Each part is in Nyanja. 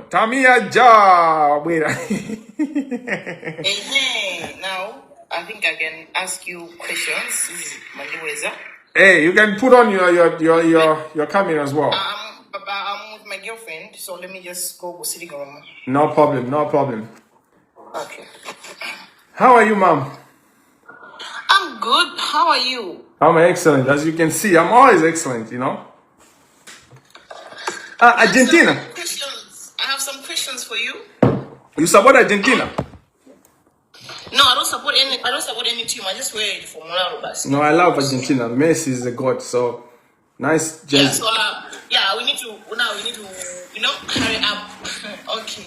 Tamia Ja bwera. Ehe, now I think I can ask you questions. This is Mandiweza. Hey, you can put on your camera as well. But I'm with my girlfriend, so let me just go to sitting room. No problem, no problem. Okay. How are you, ma'am? I'm good. How are you? I'm excellent. As you can see, I'm always excellent. I have some Argentina. questions. I have some questions for you. You support Argentina? No, I don't support any. I don't support any team. I just wear it for morale, basi. No, I love Argentina. Messi is a god, so nice Yeah. jersey. So yeah, we need to now. We need to hurry up. Okay.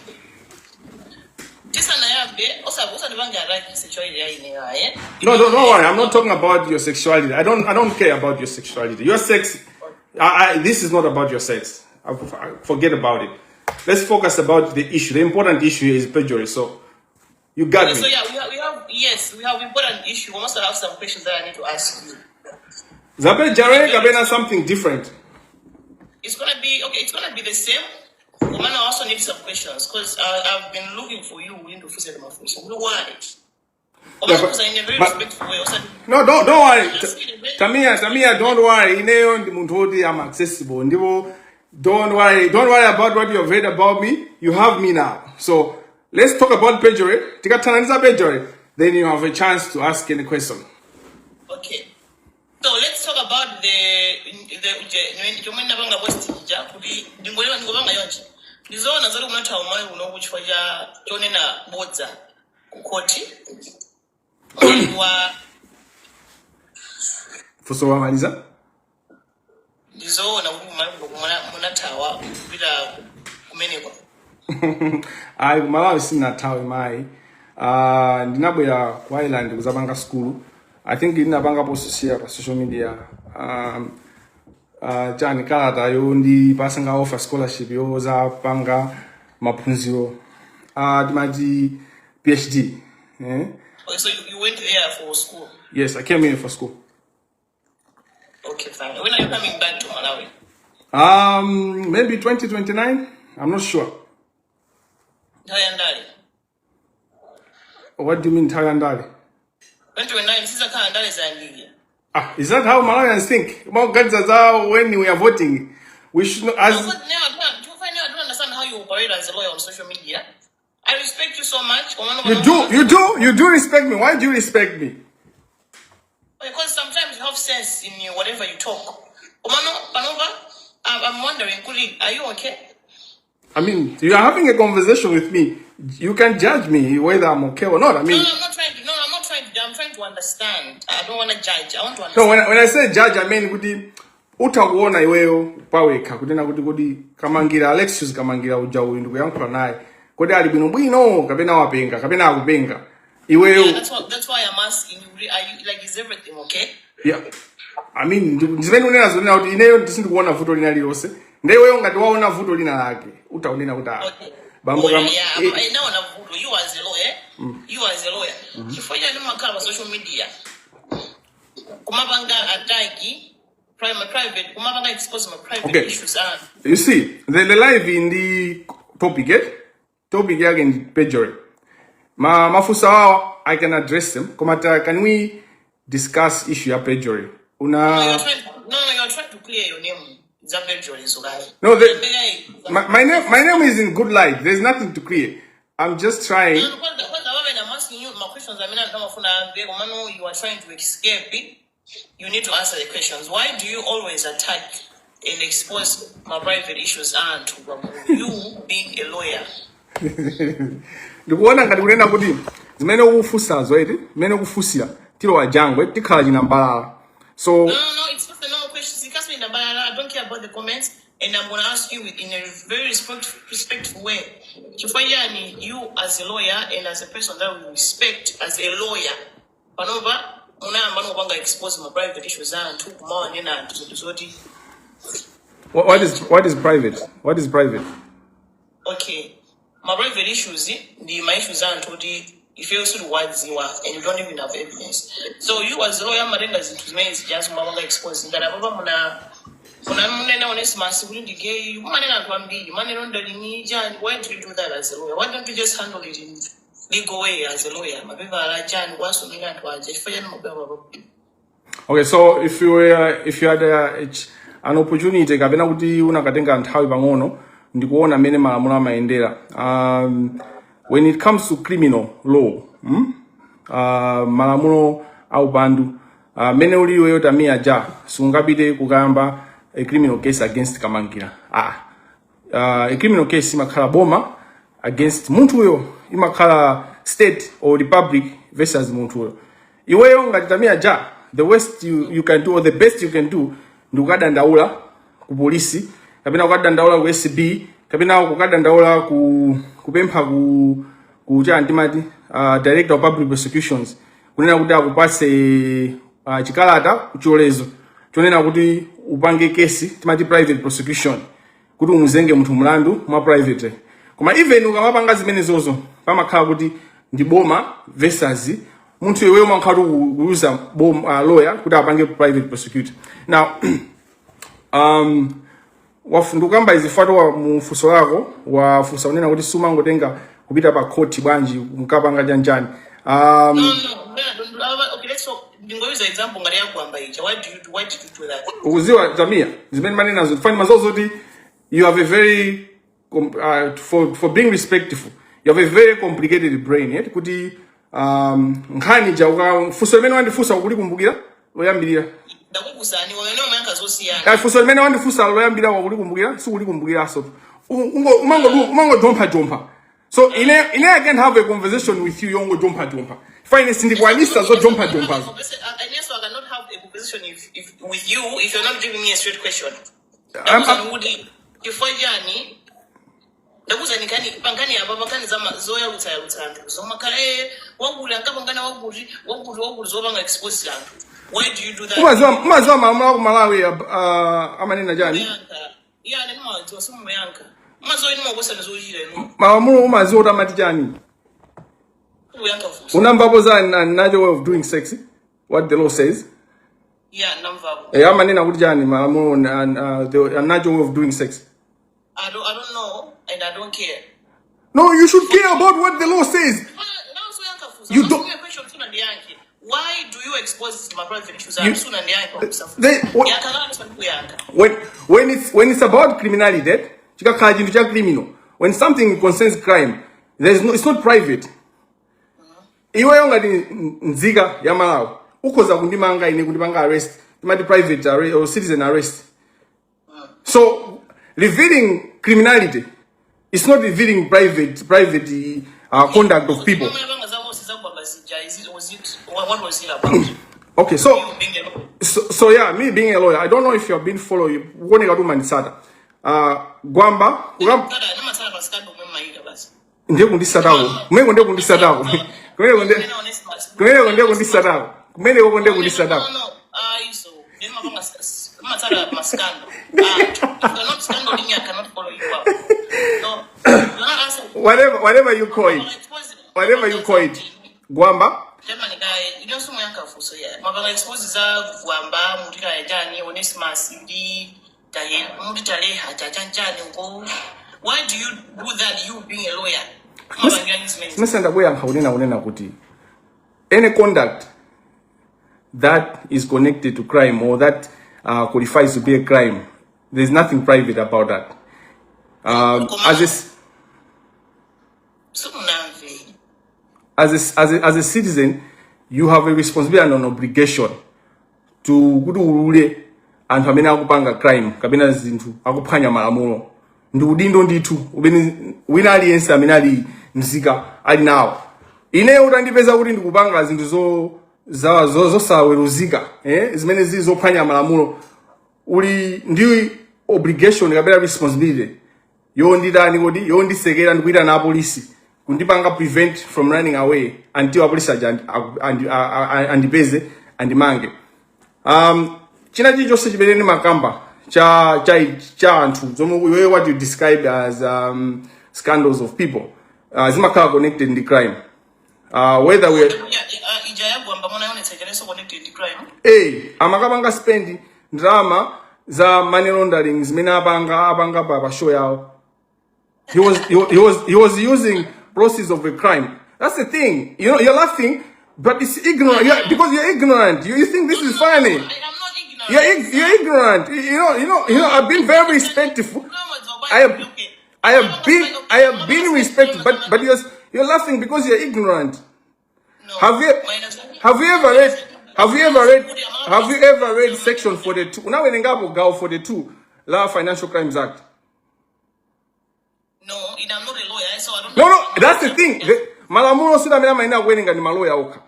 Tisanayambe osandipange attack sexuality ya ine eh? No, don't worry. I'm not talking about your sexuality. I don't care about your sexuality. Your sex, this is not about your sex. Forget about it. Let's focus about the issue. The important issue is perjury. So you got Okay, so me. yeah, we have yes, we have important issue. We also have some questions that I need to ask you. Za perjury kapena something different? It's gonna be okay. It's gonna be the same. Woman, I also need some questions because I've been looking for you in the first. So why? Yeah, In a very respectful way. Also, No, don't worry. just in a very Tamia, Tamia, don't worry. Ineyo ndi munthu woti I'm accessible. Ndipo don't worry. Don't worry about what you have heard about me. You have me now. So let's talk about perjury. Tikathana ndi za perjury, then you have a chance to ask any question. Okay. So let's talk about the chomwe ndinapanga post ija kuti ndingolewa ndingopanga yonje. Ndizoona zoti munathawa Malawi kuno kuchifukwa cha chonena bodza ku khoti wa Funso wamaliza? Ndizoona kuti Malawi kuno munathawa kupita kumeneko? Ayi, kumalawi sindinathawe mayi. Ndinabwera ku Ireland kuzapanga school. I think ndinapangapo share pa social media chani kalata yondipasa offer scholarship yozapanga maphunziro timati PhD, eh? Okay, so you went there for school? Yes, I came here for school. Okay, fine. When are you coming back to Malawi? Maybe 2029, I'm not sure. Nthawi ya ndale? What do you mean, nthawi ya ndale? 2029 sizakhala ndale zayandikira. Ah, is that how Malawians think? Maganiza za when we are voting, we should not, as Now, I don't understand how you operate as a lawyer on social media. I respect you so much. You do respect me. Why do you respect me? Because sometimes you have sense in you, whatever you talk. Omano, Panova, I'm wondering, Kuli, are you okay? I mean, you are having a conversation with me. You can judge me whether I'm okay or not. I No, mean, no, I'm not trying to. No, I'm not trying to. I'm trying to understand. I don't want to judge. I want to No, understand. when I say judge, I mean kuti utakuona iweyo pawekha kunena kuti Kamangira, Alexius Kamangira uja uyu ndikuyankhula naye, kodi ali bwinobwino kapena wapenga kapena akupenga iweyo? Yeah, that's why I'm asking you. Are you like, is everything okay? Yeah. I mean, ndimene unena zonena kuti ineyo sindikuona vuto lina lilonse, nde iweyo ngati waona vuto lina lake utaunena kuti ah, bambo Oh, yeah. Naona vuto. You as a lawyer, you as a lawyer. Chifukwa chani mumakhala pa social media kumapanga attack private, kumapanga expose my private issues and You see, the live in the topic, eh? Topic yake ndi perjury. Ma mafunso awa I can address them. Koma can we discuss issue ya perjury? No, Una you're trying no, you're trying to clear your name. Za perjury so guy. No, my name is in good light. There's nothing to clear. I'm just trying. No, kwanza wewe, I'm asking you my questions. I mean, ndamafuna amve komano you are trying to escape. You need to answer the questions. Why do you always attack and expose my private issues and you being a lawyer? Ndikuona ngati kunena kuti zimene ukufunsazo eti, zimene ukufunsira tilowa jangwe tikhala chinambalala. So No, no, it's not the normal questions. You can't me. I don't care about the comments, and I'm gonna ask you in a very respectful way. Chifukwa chani you as a lawyer and as a person that we respect as a lawyer, panova munayamba nokupanga expose my private issues anthu kumawanena anthu zinthu zoti What is private? What is private? Okay, my private issues ndi ma issues anthu kuti ifeyo sitikuwadziwa and you don't even have evidence. So you as a lawyer matenga zinthu zimene zijazo mumapanga expose ngati apapa muna Unamunena Onesimus kuti ndi gay, umanena anthu ambiri, maneno ndalini chani. Why do you do that as a lawyer? Why don't you just handle it in legal way as a lawyer? Mapepala chani, kuwasumira anthu aja, chifukwa chani mabwera pa public? Okay, so if you had an opportunity kapena kuti unakatenga nthawi pang'ono ndikuona mmene malamulo amayendera, when it comes to criminal law, Malamulo aupandu, mmene uli iweyo Tamia Ja, sungapite kukayamba a criminal case against Kamangira. A criminal case imakhala boma against munthuyo, imakhala state or republic versus munthuyo. Iweyo ngati Tamia Ja, the worst you can do or the best you can do ndi kukadandaula ku polisi kapena kukadandaula ku SB kapena kukadandaula ku kupempha ku chani timati Director of Public Prosecutions kunena kuti akupase chikalata chilolezo chonena kuti upange kesi, timati private prosecution, kuti umuzenge munthu mlandu mwa private. Koma even ukamapanga zimenezozo, pamakhala kuti ndi boma versus munthu. Iweyo umakhala kuti kuyuza boma, lawyer kuti apange private prosecutor. Now ndikukamba izi fatwa mu funso lako wafunsa kunena kuti sumangotenga kupita pa court bwanji nkapanga chanjani. No, okay, let's talk. Ndingoyuza example ngati yakuamba ija. Why did you do that? Ukuziwa Tamia, zimene manenazo fani mazozo kuti you have a very for being respectful, you have a very complicated brain, yet kuti nkhani ja uka funso limene wandifunsa ukulikumbukira loyambirira? Ndakukusani wamene umayankha zosiyana. Funso limene wandifunsa loyambirira wakulikumbukira? Sikulikumbukiraso. Umangojompha jompha. So ine I can have a conversation with you yongo jompha jompha. Fine, sindikwanisa zo jompha jomphazo. And yes, I cannot have a conversation if with you if you're not giving me a straight question. Ndakuzani kuti chifukwa chani, ndakuzani nkhani pankhani apa, pankhani zoyalutsa yalutsa anthu, zomakhala wakuti ankapangana, wakuti wakuti wakuti, zopanga expose anthu. Why do you do that? Umaziwa malamulo aku Malawi amanena chani? Muyankha iya, nene mawadziwa, simuyankha mazoyi nimakusani zochita inu. Malamulo umaziwa kuti amati chani? Kuyankha funso. Unamvapo za natural way of doing sex, what the law says? Yeah, ndamvapo. Amanena kuti chani malamulo on the natural way of doing sex? I don't know and I don't care. No, you should care about what the law says. You don't- Why do you expose my private issues? When it's about criminality, chikakhala chinthu cha criminal, when something concerns crime, there's no, it's not private. Iweyo ngati nzika ya Malawi ukhoza kundimanga ine, kundipanga arrest, timati private arrest or citizen arrest. So revealing criminality, it's not revealing private conduct of people. What was it about? Okay, so You being a lawyer. So yeah, me being a lawyer, I don't know if you have been following, kuoneka tu mandisata Gwamba ndiye kundisatako kumeneko, ndiye kundisatako kumeneko, ndiye kumeneko, ndiye kundisatako kumeneko, ndiye kundisatako. No, so then mapanga matsala ma scandal. If you're not scandaling, I cannot follow you up. No, you're not answering. Whatever you call it, whatever you call it, Gwamba. Germany guy, inonso muyankha funso ya mapanga expose za Gwamba, muti kaya chani Onesimus ndi tahe, muti taleha chachanchani uko. Why do you do that, you being a lawyer? Mapanga zimene. Simese ndakuyankha kunena kuti any conduct that is connected to crime or that qualifies to be a crime, there's nothing private about that. As a, Simunamve. As a citizen, you have a responsibility and an obligation to kuti ulule anthu amene akupanga crime kapena zinthu akuphwanya malamulo. Ndi udindo ndithu umene wina aliyense amene ali mzika ali nawo. Ineyo utandipeza kuti ndikupanga zinthu zosaweruzika, zimene zili zophwanya malamulo, uli ndi obligation kapena responsibility yonditani kodi, yondisekera ndikuitana apolisi kundipanga prevent from running away until apolisi aja andipeze andimange. China chilichonse chimene ndimakamba cha anthu zomwe iweyo what you describe as scandals of people, zimakhala connected ndi crime, whether we Ija yagwamba munaonetsa ichalenso connected to crime. Amakapanga spend ndalama. za money laundering zimene apanga pa show yawo. He was using proceeds of a crime. That's the thing. You're laughing, but it's ignorant. Yeah, because you're ignorant. You think this is funny. I am not ignorant. You're ignorant. I've been very respectful. I have been respectful, but you're laughing because you're ignorant. No. Have you ever read have you ever read section 42? Unawerengapo gawo 42 la Financial Crimes Act? No, and I'm not a lawyer, so I don't No, that's the thing. Malamulo sida amene amayenera kuwerenga ndi maloya okha.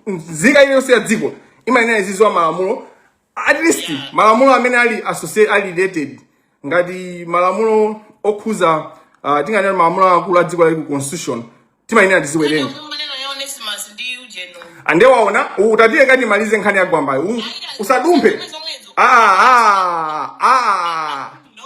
Nzika iliyonse ya dziko imayenera iziziwa malamulo, at least malamulo amene ali associated, ali related, ngati malamulo okhuza, tinganena malamulo akulu a dziko lali ku constitution, timayenera tiziwerenga. Maneno ya Onesimus ndi ujeno. Ande waona, utatiye kati malize nkhani ya Gwambayo. Usadumphe. Ah, ah, ah. No?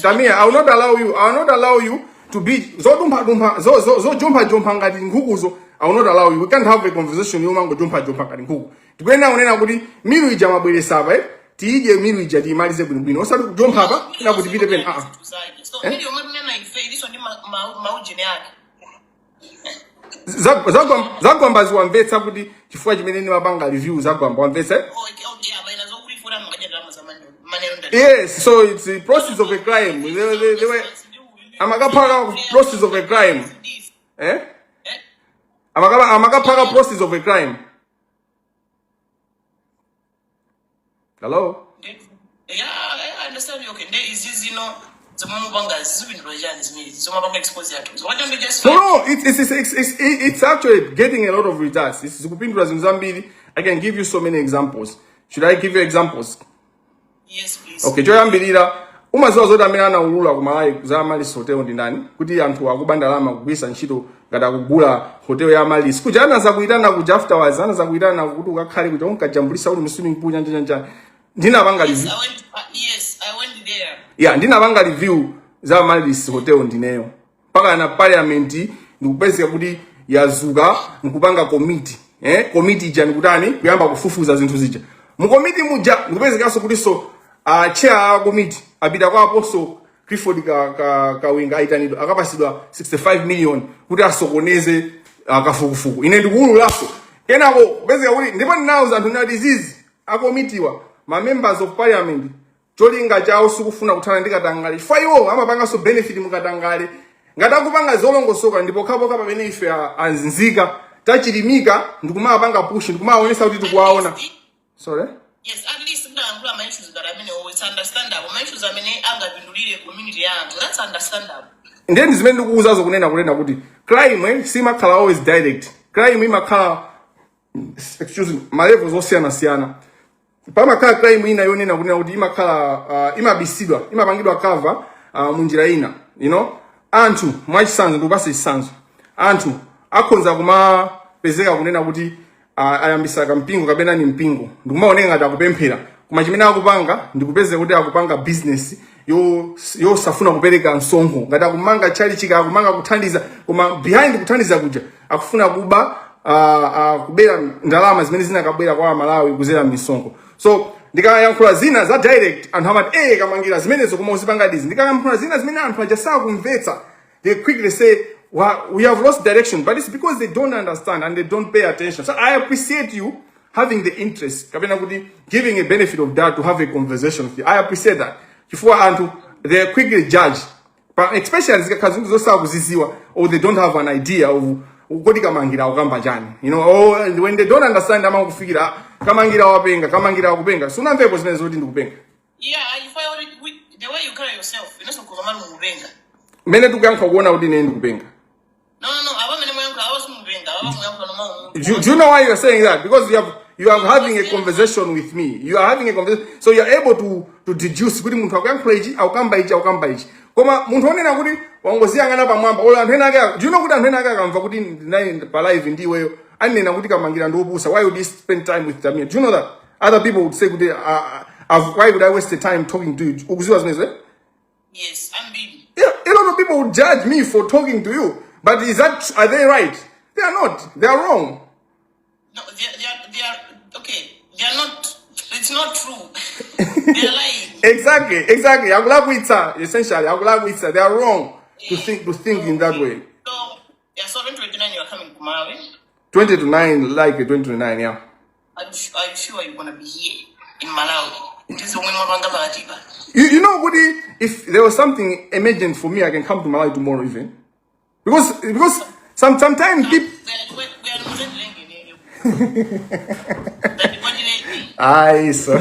Tamia, I will not allow you. I will not allow you to be zodumpha dumpha, zo zo zo jumpha jumpha ngati nkhukuzo. I will not allow you. We can't have a conversation yomango jumpha jumpha ngati nkhuku. Tikuyenda kunena kuti milu ija mabweresa apa, eh? Tiidye milu ija, tiyimalize bwinobwino. Osati kujumpha apa, ina kuti pite pena. Ah, ah. So, mili yomwe tunena ife iliso ndi maujeni ake. Zagwamba ziwamvetsa kuti chifukwa chimene ndimapanga review zagwamba wamvetsa, eh? Okay, abaina zokuti funa makadya drama za maneno ndani. Yes, so it's the proceeds of a crime. They were amakaphaka proceeds of a crime. Eh? Eh? Amakaphaka proceeds of a crime. Hello? Yeah, I understand you. Okay, nde izi zino zomwe mupanga zipindula chani zimene zomwe mapanga expose yathu. So why don't we just No, it's actually getting a lot of results. It's zikupindula zinthu zambiri. I can give you so many examples. Should I give you examples? Yes, please. Okay, choyambirira, umaziwa zoti amene anaulula ku Malawi za Amaryllis Hotel ndi ndani, kuti anthu akuba ndalama kugwiritsa ntchito ngati akugula hotel ya Amaryllis kuja, anazakuitana kuja afterwards, anazakuitana kuti ukakhale kuja, unkajambulisa uli mu swimming pool, chanja chanja. Ndinapanga Yes, review. I went. Yes, I went there. Yeah, ndinapanga review za Amaryllis Hotel ndineyo, mpaka na parliament ndikupezeka kuti yazuka nkupanga committee, eh, committee ija ndikutani, kuyamba kufufuza zinthu zija. Mu committee muja ndikupezekanso kuti so chair a committee apita kwa Apostle Clifford Kawinga, ayitanidwa, akapasidwa 65 million kuti asokoneze kafukufuku. Ine ndikuwululaso. Kenako kupezeka kuti ndipo ndinawuza anthu ndinati izizi akomitiwa, ma members of parliament, cholinga chawo sikufuna kuthana ndi katangale, chifukwa iwo amapanganso benefit mukatangale. Ngati akupanga zolongosoka, ndipo khapokha pamene ife anzika tachilimika ndikumapanga push, ndikumaonesa kuti tikuwaona. Sorry. Yes, at least mudayankhula ma issues ngati amene, it's understandable. Ma issues amene angapindulire community ya anthu, that's understandable. Ndiye ndi zimene ndikuwuzazo, kunena kuti crime, eh, simakhala always direct. Crime imakhala, excuse me, ma levels osiyanasiyana. Pamakhala crime ina yonena kunena kuti imakhala imabisidwa, imapangidwa cover munjira ina. Anthu, mwachitsanzo, ndikupasa chitsanzo, anthu akhonza kumapezeka kunena kuti ayambisa kampingo kapena ni mpingo, ndikumaoneka ngati akupemphera, koma chimene akupanga ndikupezeka kuti akupanga business yosafuna kupereka msonkho. Ngati akumanga chalichika, akumanga kuthandiza, koma behind kuthandiza kuja akufuna kuba, kubera ndalama zimene zinakabwera kwa Malawi kuzera misonkho. So ndikayankhula zina za direct, anthu amati, "Eh, Kamangira, zimenezo koma uzipanga dizi." Ndikayankhula zina zimene anthu aja sakumvetsa, they quickly say, "Well, we have lost direction," but it's because they don't understand and they don't pay attention. So I appreciate you having the interest, kapena kuti giving a benefit of doubt to have a conversation with you. I appreciate that, chifukwa anthu, they quickly judge, but especially zikakhala zinthu zosakuziziwa or they don't have an idea of kodi Kamangira akukamba chani, or when they don't understand, amakufikira, "Ah, Kamangira wapenga, Kamangira akupenga." Sunamvepo zimene zoti ndikupenga? Yeah, if I already, the way you carry yourself, inonso kuzamani mukupenga. Mmene tikuyankha, kuona kuti ine ndikupenga? No, aba mene muyankha, aba simupenga, aba muyankha noma Do you know why you're saying that? Because you are having a conversation with me. You are having a conversation, so you are able to deduce kuti munthu akuyankhula ichi, akukamba ichi, akukamba ichi. Koma munthu onena kuti wangoziyang'ana pamwamba, olo anthu ena ake, do you know kuti anthu ena ake akamva kuti ndinali pa live ndi iweyo, anena kuti Kamangira ndi opusa, why would he spend time with Tamia? Do you know that other people would say kuti why would I waste the time talking to you? Ukuziwa zimenezo, eh? Yes, ambiri. Yeah, a lot of people would judge me for talking to you. But is that are they right? They are not. They are wrong. No, they are okay. They are not. It's It's not true. They are lying. Exactly. Akulakwitsa, essentially akulakwitsa. They are wrong to think in that way. So, yeah, so 2029 you are coming to Malawi. 20 to 9, like 20 to 9, yeah. Are you sure you're gonna be here in Malawi? This is when mapanga pakatipa. You know, Woody, if there was something emergent for me, I can come to Malawi tomorrow even. Because sometimes people We are muzendilenge. Ayi, so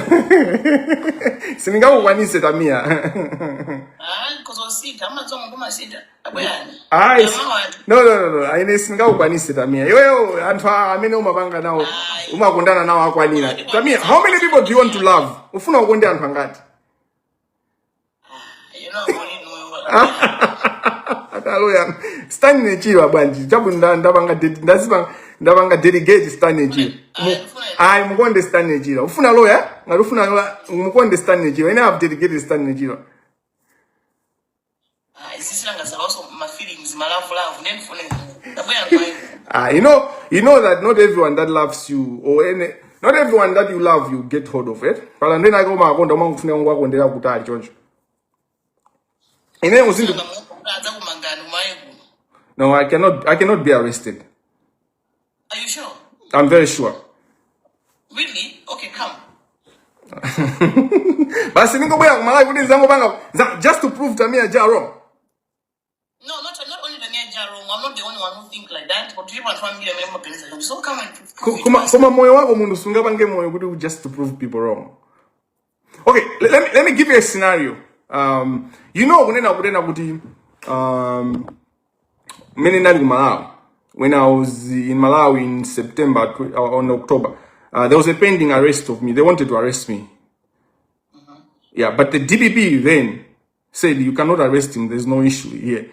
sindingakukwanise, Tamia. Ah, because osita, amazongo kumasita. Abuyani. Ayi. No, ine sindingakukwanise, Tamia. Iweyo anthu amene umapanga nawo, Ayi. umakondana nawo akwanira. Tamia, how many people do you want to love? Ufuna ukonde anthu angati? You know, I'm only know. Ataloya Stanley Chirwa bwanji chabu ndapanga ndapanga delegate Stanley Chirwa. Ayi, Ayi, mukonde Stanley Chirwa. Ufuna lawyer? Ngati ufuna lawyer, mukonde Stanley Chirwa. Ine have delegated Stanley Chirwa. Ah, isisilanga also my feelings, my love, love. Then for Abuyani. Ah, you know that not everyone that loves you or any, not everyone that you love you get hold of it. Pala ndena ake umakonda umangufuna ungwakondera kutali choncho. Ine uzindu Adzakumangani umaye kuno. No, I cannot be arrested. Are you sure? I'm very sure. Really? Okay, come. Basi ningobwera kumalawi kuti nzangopanga just to prove Tamia Ja wrong. No, not only the Niger wrong. I'm not the only one who think like that. But people are family member. So come and prove it Koma to us. Koma moyo wako munthu sungapange moyo kuti just to prove people wrong. Okay, let me give you a scenario. You know kunena kuti mene ndali ku Malawi, when I was in Malawi in September on October, there was a pending arrest of me. They wanted to arrest me. Yeah, but the DPP then said you cannot arrest him. There's no issue here.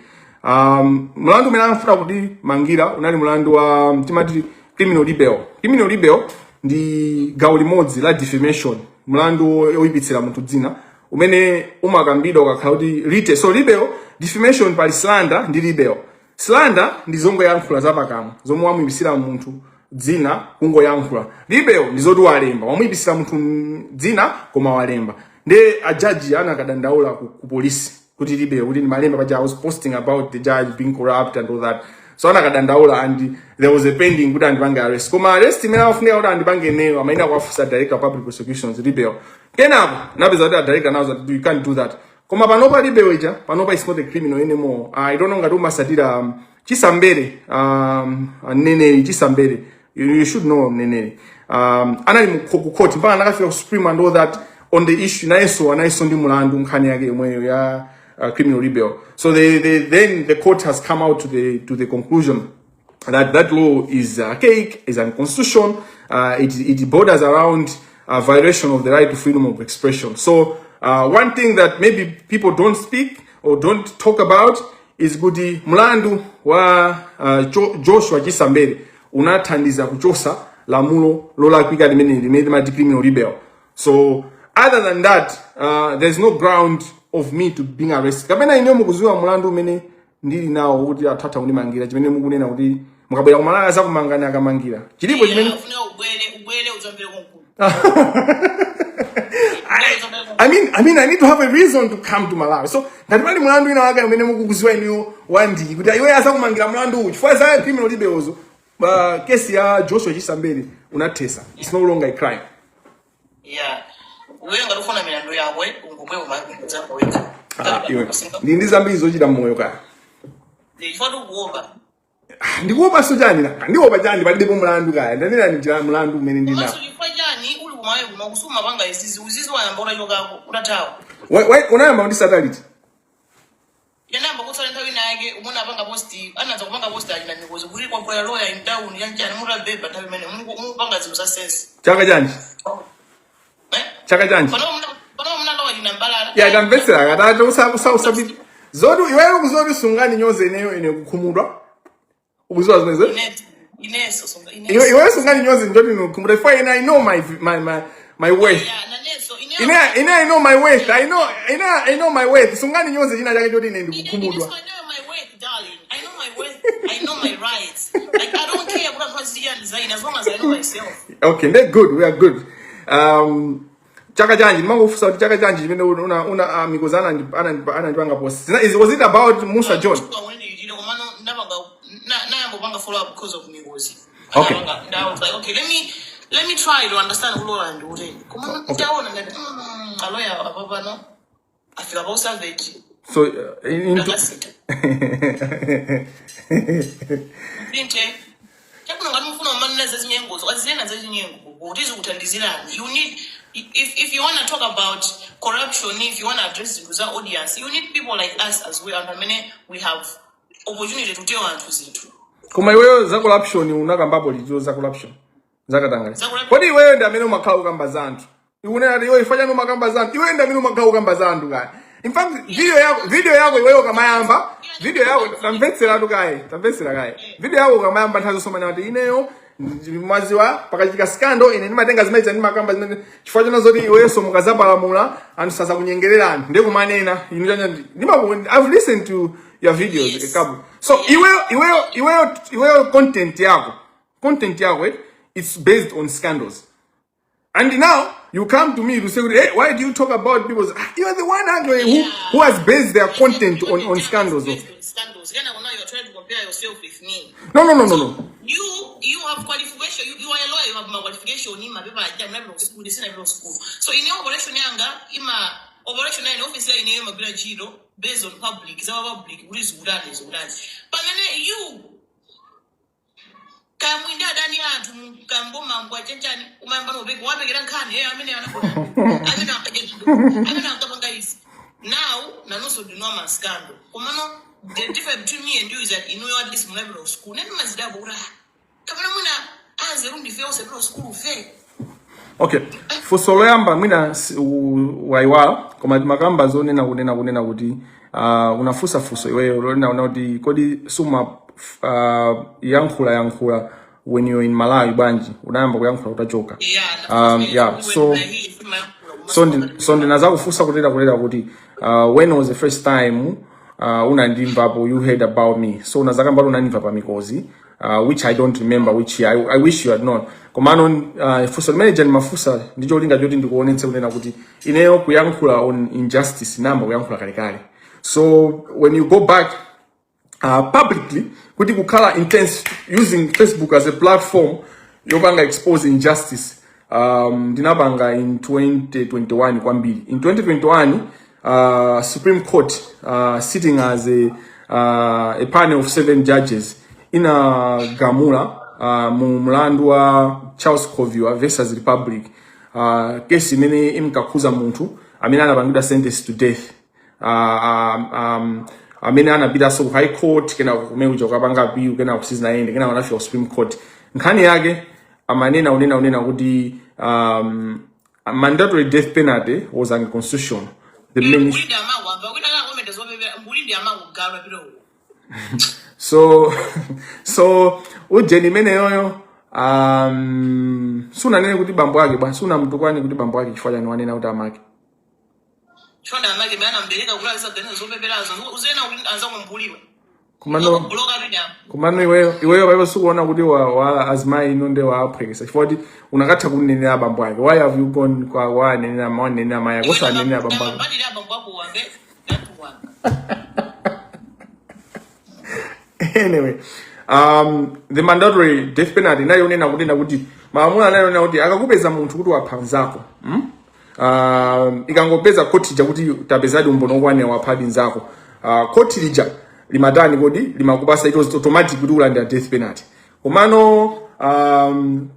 Mlandu umene amafuna kuti mangira unali mlandu wa timati criminal libel. Criminal libel ndi gawo limodzi la defamation, mlandu woyipitsira munthu dzina umene umakambidwa ukakhala kuti write. So libel, defamation, pali slander ndi libel. Slander ndi zongoyankhula zapakamwa zomwe wamuyipitsira munthu dzina kungoyankhula. Libel ndi zoti walemba, wamuyipitsira munthu dzina koma walemba. Nde ajaji anakadandaula ku polisi kuti libel, kuti ndimalemba paja I was posting about the judge being corrupt and all that. So anakadandaula and there was a pending kuti andipange arrest, koma arrest imene amafunika kuti andipange ineyo amaina kuwafunsa Director of Public Prosecutions libel. Kenako napeza kuti a director nawo that you can't do that. Koma panopa libel ija panopa is not a criminal anymore. I don't know ngati umasatira Chisambere, mneneri Chisambere. You should know mneneri. Anali ku court mpaka anakafika ku Supreme and all that on the issue. Nayenso anayenso ndi mulandu nkhani yake yomweyo ya criminal libel. So then the court has come out to the conclusion that that law is archaic, is unconstitutional, it borders around a violation of the right to freedom of expression. So one thing that maybe people don't speak or don't talk about is kuti mlandu wa Joshua Chisambere unathandiza kuchosa lamulo lolakwika limene limati criminal libel. So other than that, there's no ground of me to being arrested. Kapena ine mukuziwa mlandu umene ndili nawo kuti athatha kundimangira, chimene mukunena kuti mukabwera kumalaya zakumangani akamangira chilipo chimene? Ufuna ubwere udzambire konkuno. I mean, I need to have a reason to come to Malawi. So, ngati pali mlandu ina wake umene mukukuziwa inuyo wandi kuti iwe azakumangira mlandu uwu chifukwa za criminal libels, kesi ya Joshua Chisambere unathesa. It's no longer a crime. Yeah, iwe ngati ufuna milandu yako ungobwera udzamba wekha. Ah, iwe ndi zambiri zochita mmoyo kaya. Chifukwa tikuopa. Ndikuopa so chani nanga? Ndiopa chani? Palibepo mlandu kaya. Ndanena njira mlandu umene ndinawo. Komanso chifukwa chani uli kumawe kuno kusuma panga izizi uzizi wayamba utachokako utathawa? Unayamba kundisata liti? Yanamba kutsala nthawi ina yake umuna apanga post, anadza kupanga post achina mikozi kuti kwabwera lawyer in town yanjani mutabeba nthawi imene mukupanga zinthu za sense. Chaka chanji? Eh? Chaka chanji? Pano munalowa china mbalala. Ya, ndamvetsera katatu usa zoti iweyo kuzoti sungani nyoze ineyo ine kukhumudwa. Ukuziwa zimenezo? Ineso songa ineso. Iwe iweyo sungani nyoze ndoti kukhumudwa. If I know my worth. Yeah, naneso ineyo. Ine I know my worth. I know ine I know my worth. Sungani nyoze china chake choti ine ndikukhumudwa. I know my worth, darling. I know my worth. I know my rights. Like, I don't care what I'm design as long as I know myself. Okay, they're good. We are good. Chaka chanji ndimangofunsa kuti chaka chanji chimene una Mikozi anandipanga post. Was it about Musa John? Nayambopanga follow up because of Mikozi. I was like, okay, let me try to understand uloya ndiuteni. Koma ndaona ngati aloya apapano afika pa usavage. So in Ndakasita Ndinte chakuno ngati mufuna umanena zachinyengozo, azinena zachinyengo kuti zikuthandizirani. You need, if you want to talk about corruption, if you want to address zinthu za audience, you need people like us as well, anthu amene we have opportunity to tell anthu zinthu. Koma iweyo za corruption unakambapo liti, za corruption, zakatangale? Za corruption. Kodi iweyo ndi amene umakhala ukamba za anthu? Ikunena kuti iwe ifa chani umakamba za anthu? Iweyo ndi amene umakhala ukamba za anthu kaya. In fact, video yako iweyo ukamayamba video yako, tamvetseratu kaye, tamvetsera kaye, video yako ukamayamba nthawi zonse umanena kuti ineyo maziwa pakachitika scandal ine ndimatenga zimene ndimakamba zimene chifukwa chona zoti iwenso mukazapalamula anthu sazakunyengererani. Ndiye kumanena inu chanya I've listened to your videos a couple. So iweyo content yako, it's based on scandals. And now you come to me to say, "Hey, why do you talk about people's?" Ah, you are the one actually who has based their content on scandals. Based on scandals. Yana, now you're trying to compare yourself with me. No. You have qualification. You are a lawyer. You have my qualification. In my paper, I'm not school. This is not school. So in your operation yanga, in my operation in office in your ntchito based on public. Za public. Kuti zikutani zikutani. Pamene you kamwindi adani anthu kamboma chanchani umayamba nopeka wapekera nkhani amene anakona amene amene ankapanga izi. Now nanonso ndino ama scandal. Komano the difference between me and you is that inuyo at least munapita ku school. Neni mazidabo kuti ah, kapena mwina anzeru ndife osapita ku school fe. Okay, funso loyamba mwina waiwala, koma timakamba zonena kunena kuti unafunsa funso iweyo lonena kuna kuti kodi suma yankhula when you're in Malawi, bwanji unayamba kuyankhula utachoka? Yeah, so ndinaza kufunsa kutera kuti when was the first time unandimvapo, you heard about me? So unazakamba kuti unandimva pa Mikozi, which I don't remember which year. I wish you had known. Komano funso limene jani mafunsa ndi cholinga choti ndikuonetse kunena kuti ineyo kuyankhula on injustice namba kuyankhula kalekale. So when you go back publicly kuti kukhala intense using Facebook as a platform yopanga expose injustice, ndinapanga in 2021 kwambiri. In 2021, Supreme Court, sitting as a panel of seven judges, inagamula mu mlandu wa Charles Khoviwa versus Republic, kesi imene imkakhuza munthu amene anapangidwa sentence to death, amene anapitanso ku High Court, kena kumene kuja kukapanga appeal, kena kusizinayende, kena anafika ku Supreme Court. Nkhani yake amanena unena kuti mandatory death penalty was unconstitutional. The many Mbuli ndi amawu amba kuti akakomenda zopepera mbuli ndi amawu galwa pita uko. So ujeni imeneyoyo, sunanene kuti bambo ake bwa, sunamtukwane kuti bambo ake. Chifukwa chani wanena kuti amake? Chonde amake bana mbereka kuti azisaganiza zopeperazo uzena kuti anzakumbuliwa. Kumano buloka pita. Kumano iweyo paipo sikuona kuti wa azimayi ino nde waaphwekesa chifukwa kuti unakatha kunenera bambo ake. Why have you gone kwa wanenera mayi ake, osanenera bambo ake? Badira abambo ako wambe natuwana. Anyway, the mandatory death penalty inayonena kunena kuti malamulo anayonena kuti akakupeza munthu kuti wapha mnzako, Ikangopeza khoti lija kuti tapezadi umboni okwanira, waphadi mnzako, khoti lija limatani kodi? Limakupasa, it was automatic kuti ulandira death penalty. Komano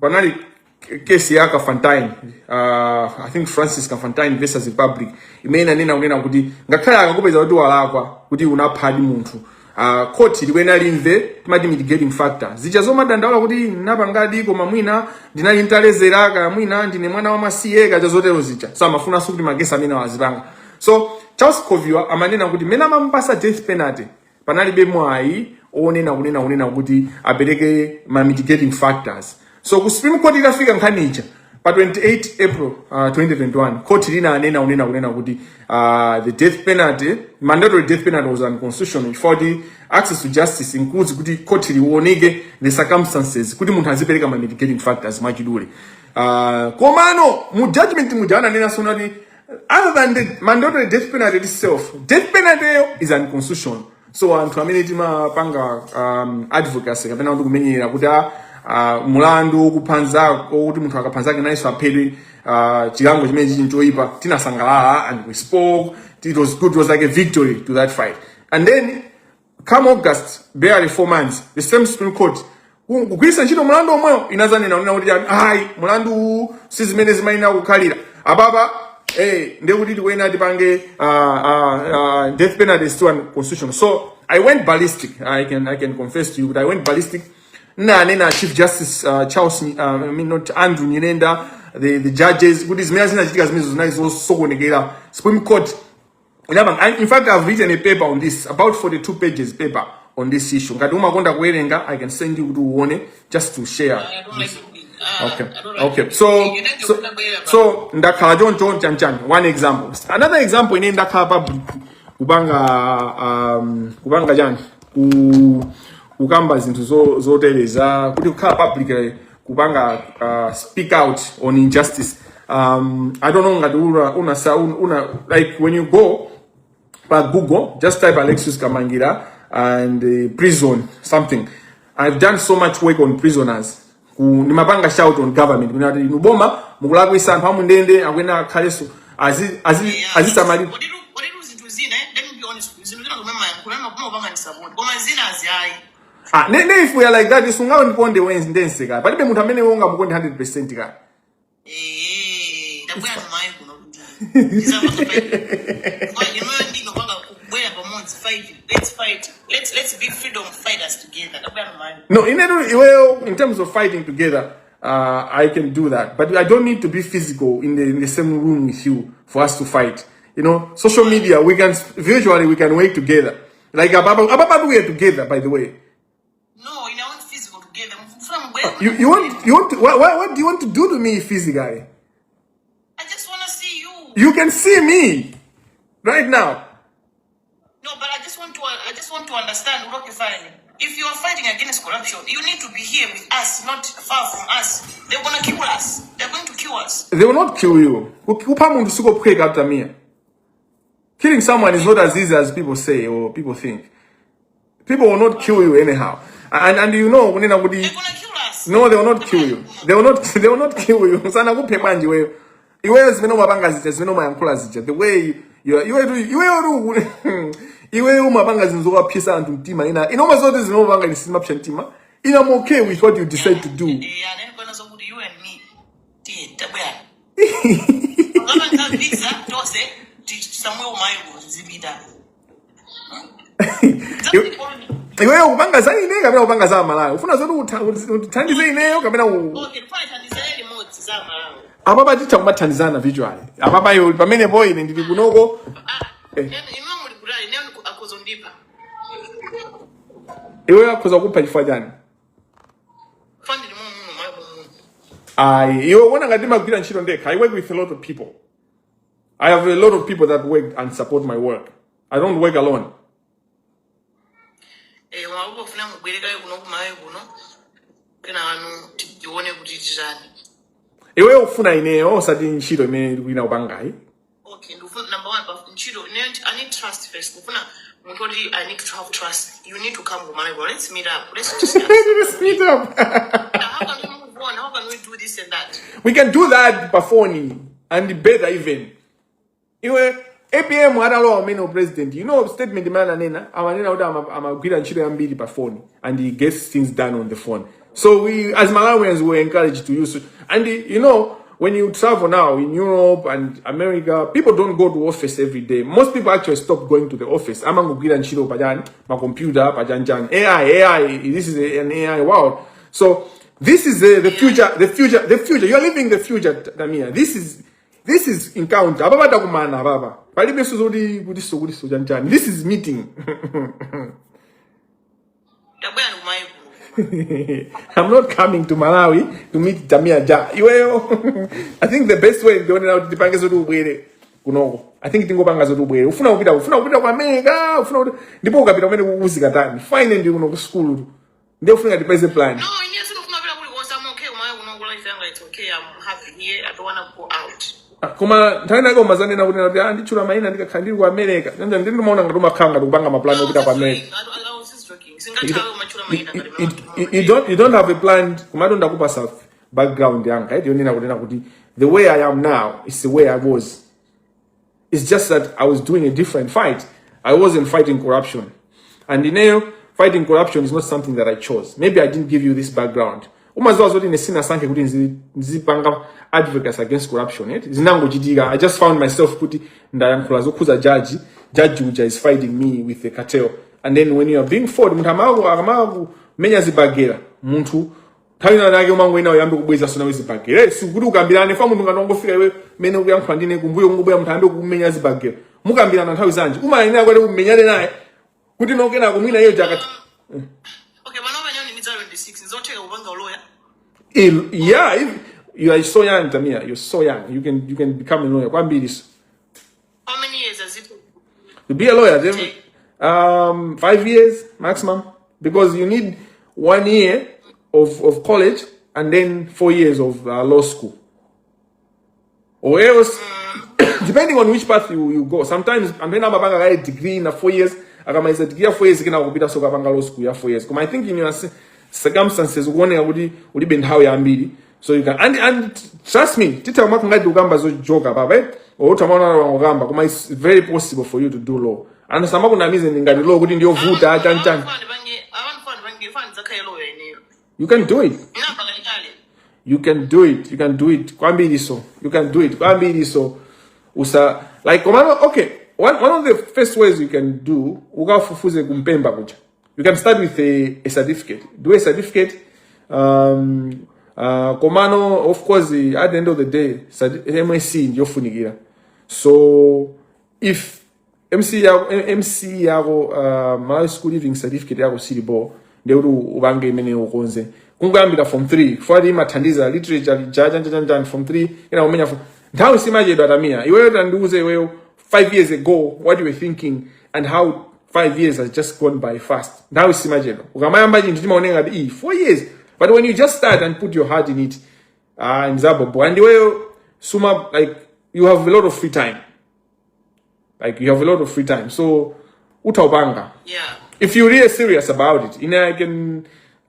panali kesi ya Kafantine, I think Francis Kafantine versus Republic, imene inanena kunena kuti ngakhale akakupeza kuti walakwa, kuti unaphadi munthu, khoti likuyenera limve timati mitigating factor zija zomadandaula kuti napangadi koma mwina ndinali ntalezera, kaya mwina ndine mwana wamasiye, kacha zotero zija. So amafunanso kuti makesi amene awazipanga. So Charles Khoviwa amanena kuti mmene amamupasa death penalty panalibe mwayi onena kunena kuti apereke ma mitigating factors. So ku Supreme Court itafika nkhani ija pa 28 April 2021, court lina anena unena kuti the death penalty, mandatory death penalty, was unconstitutional chifukwa kuti access to justice includes kuti court liwoneke the circumstances kuti munthu azipereka ma mitigating factors. Mwachidule, Komano mu judgment muja ananena sonati other than the mandatory death penalty itself, death penalty is unconstitutional. So anthu amene timapanga advocacy kapena kuti kumenyera kuti mulandu wokuphanzako, kuti munthu akaphanzake nayenso aphedwe, chilango chimene chichi nchoyipa, tinasangalala and we spoke. It was good. It was like a victory to that fight. And then come August, barely 4 months, the same Supreme Court, kugwiritsa ntchito mulandu omweyo, inazanena unena kuti ayi, mulandu uwu si zimene zimayenera kukhalira apapa. Ndekuti tikuyenera tipange death penalty is still unconstitutional. So I went ballistic. I can confess to you that I went ballistic. Nanena Chief Justice Charles, I mean, not Andrew Nyirenda, the judges, kuti zimene zinachitika zimenezo zinali zosokonekera. Supreme Court inapanga, in fact, I've written a paper on this, about 42 pages paper on this issue. Ngati umakonda kuwerenga, I can send you kuti uone, just to share. I don't like it. Ah, Okay. I don't like Okay. it. So You so don't like so ndakhala choncho chanchani. One example. Another example, ine ndakhala public kupanga kupanga chani, ku kukamba zinthu zotereza, kuti kukhala public, kupanga speak out on injustice. I don't know ngati una like when you go pa Google, just type Alexius Kamangira and prison something. I've done so much work on prisoners. Nimapanga shout on government kuti inu boma mukulakwisa, anthu amundende akuyenera akhalenso azisamalira. Kodiru zinthu zina, let me be honest with you, zinthu zina zomwe kumapanga support, koma zina aziayi. Ah, ne if we are like that, sungawandikonde wense ka. Palibe munthu amene ungamukonde 100% ka. Eh, ndabwera kumayi kuno kuti ndizapanga fight. Inuyo ndinopanga kubwera pamodzi fight. Let's fight. Let's be freedom fighters together. Ndabwera kumayi. No, iweyo, in terms of fighting together, I can do that. But I don't need to be physical in the same room with you for us to fight. Social media, we can visually, we can work together. Like Ababa, Ababa, we are together, by the way. No, in our physical together. Mfuna mubwere. You want to, what do you want to do to me physically? I just want to see you. You can see me right now. No, but I just want to understand. Okay, fine. If you are fighting against corruption, you need to be here with us, not far from us. They're gonna kill us. They're going to kill us. They will not kill you. Kupha munthu sikophweka, Tamia. Killing someone is not as easy as people say or people think. People will not kill you anyhow. And you know, kunena kuti They're gonna kill us. No, they will not kill you. They will not kill you. Sanakuphe bwanji iweyo? Iweyo zimene umapanga zija, zimene umayankhula zija, the way you iweyo iweyo umapanga zinthu zokaphisa anthu mtima. Ina umazoti zimene umapanga ine sizimapsa mtima. Ina I'm okay with what you decide to do. Yeah, then gonna so you and me. Tiye, tabwera. Ngaba visa tose somewhere umayi zipita. Iweyo kupanga za ine kapena kupanga za Malawi? Ufuna zoti uthandize ineyo kapena Okay, tufanye thandizane limodzi za Malawi. Apapa titha kumathandizana visually. Apapa iwe pamenepo, ine ndili kunoko. Ah, Eh. inu muli kutali, ine akuzondipa. Iweyo akhoza kupha chifukwa chani? Fandi limo muno mayi muno. Ayi, iwe uona ngati ndimagwira ntchito ndekha? I work with a lot of people. I have a lot of people that work and support my work. I don't work alone. Eh, wapo ufuna mubwerekayo kuno kumayi kuno. Kena anu tione kuti titani. Iweyo ufuna ineyo, osati ntchito imene ndikuina kupangayi. Okay, ndifuna number one, but ntchito I need trust first. Ndifuna munthu oti I need to have trust. You need to come kumalawi. Let's meet up. Let's discuss. Let's meet up. How can we move on? How can we do this and that? We can do that pafoni and better even. Iwe, APM atalowa umene president, you know statement imene ananena, amanena kuti amagwira ntchito yambiri pa phone and he gets things done on the phone. So we as Malawians were encouraged to use it. And when you travel now in Europe and America, people don't go to office every day. Most people actually stop going to the office. Amangogwira ntchito pachani, ma computer, pachanchani. AI, AI, this is an AI world. So this is the future, the future, the future. You're living the future, Tamia. This is encounter. Apapa takumana apapa. Palibenso zoti kuti so kuti so chanchani. This is meeting. Tabwera kumayi kuno. I'm not coming to Malawi to meet Tamia Ja. Iweyo, I think the best way ndionera kuti tipange zoti ubwere kunoko. I think tingopanga zoti ubwere. Ufuna kupita ku America, ufuna kuti ndipo ukapita kumene kukuzika tani. Fine, ndi kuno ku school tu. Ndiye ufuna tipeze plan. No, ine sindifuna pita kulikonse. I'm okay kumayi kuno, kula ifanga, it's okay. I'm don't wanna go out. Ah, koma nthawi inake umazanena kuti ah, nditchula mayina ndikakhala ndili ku America. Nanja ndili ndimaona ngati umakhala ngati kupanga mapulani I was opita ku just America. joking. I was just joking. You Singathawe don't, umachula you, mayina ngati you, mama. you, you don't have a plan. Komatu ndakupasa background yanga, right? Yonena kunena kuti the way I am now is the way I was. It's just that I was doing a different fight. I wasn't fighting corruption. And ineyo, fighting corruption is not something that I chose. Maybe I didn't give you this background. Umaziwa zoti ine sinasankhe kuti nzipanga advocacy against corruption, right? Zinangochitika. I just found myself kuti ndayankhula zokhuza judge. Judge uja is fighting me with the cartel. And then when you are being fought, munthu akamakumenya zibagera, munthu nthawi ina yake umangoyina uyambe kubweza sona zibagera. Eh, sikuti ukambirane fa munthu ngati wangofika iwe mene ukuyankhula ndine kumbuyo kungobwera munthu ayambe kukumenya zibagera. Mukambirana nthawi zanji? Umayenera kuti umenyane naye kuti nokenako mwina iyo chakati. Okay, pano pano ndi 26, nzotheka kupanga lawyer? Yeah, if you are so young, Tamia, you're so young. You can become a lawyer. Kwambiri so. How many years has it To be a lawyer, take? 5 years maximum, because you need one year of college and then 4 years of law school. Or else, depending on which path you go, sometimes amene amapanga kaye degree na 4 years, akamaliza degree ya 4 years kena kupita so kapanga law school ya 4 years. Koma I think in your circumstances ukuoneka kuti ulibe nthawi yambiri, so you can and trust me, titha kumakhala ngati ukamba zojoka papa, eh? Or utamaona wangokamba, koma it's very possible for you to do law. Anthu samakunamize ndi ngati law kuti ndiyovuta chanchani. Abantu ndidzakhale lawyer ineyo. You can do it. Inamba kalikale. You can do it, you can do it kwambiri. So you can do it kwambiri. So usa like komano, okay, one of the first ways you can do, ukafufuze kumpemba kuja. You can start with a certificate, do a certificate. Komano of course, at the end of the day, MSc ndiyofunikira. So if MC yako, MC yako, Malawi School Leaving Certificate yako silibo, ndekuti upange imene ukonze kungoyambira form 3 fuati imathandiza literature jajanjajanjan form 3 ina kumenya form. Nthawi simachedwa, Tamia. Iweyo tandiuze iweyo, 5 years ago what you were thinking and how 5 years has just gone by fast. Nthawi simachedwa. Ukamayamba chinthu chimaoneka ngati iyi 4 years, but when you just start and put your heart in it, nzabobo. And iweyo suma like you have a lot of free time, like you have a lot of free time, so utaupanga if you're really serious about it.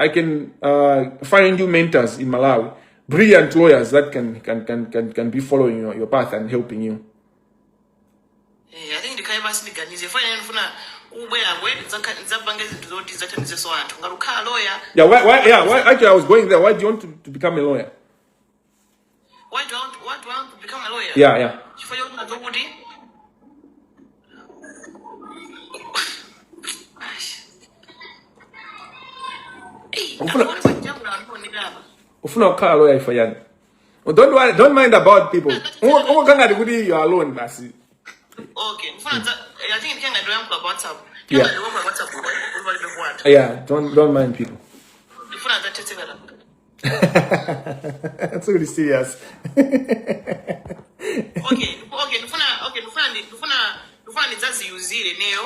I can find you mentors in Malawi, brilliant lawyers that can be following your path and helping you. Eh, I think ndikhale basi ndiganize fana ndifuna kubwera kwe ndidzapange zinthu zoti zidzathandizenso anthu ngati kukhala lawyer. Yeah, why, yeah, why, actually I was going there. Why do you want to become a lawyer? Why do I want to become a lawyer? Yeah. Chifukwa chokuti nazokuti Hey, Ufuna kukhala lawyer ifo yani. Don't worry, don't mind about people. Ungokhala ngati kuti you are alone basi. Okay, ndifuna I think ndikhenga ndoyankhula pa WhatsApp. Yeah. Ndikhenga pa WhatsApp kuti palibe kuwata. Yeah, don't mind people. Ndifuna ndzathetsekana. That's really serious. Okay, ndifuna okay ndifuna ndifuna ndifuna ndidzaziyuzire neyo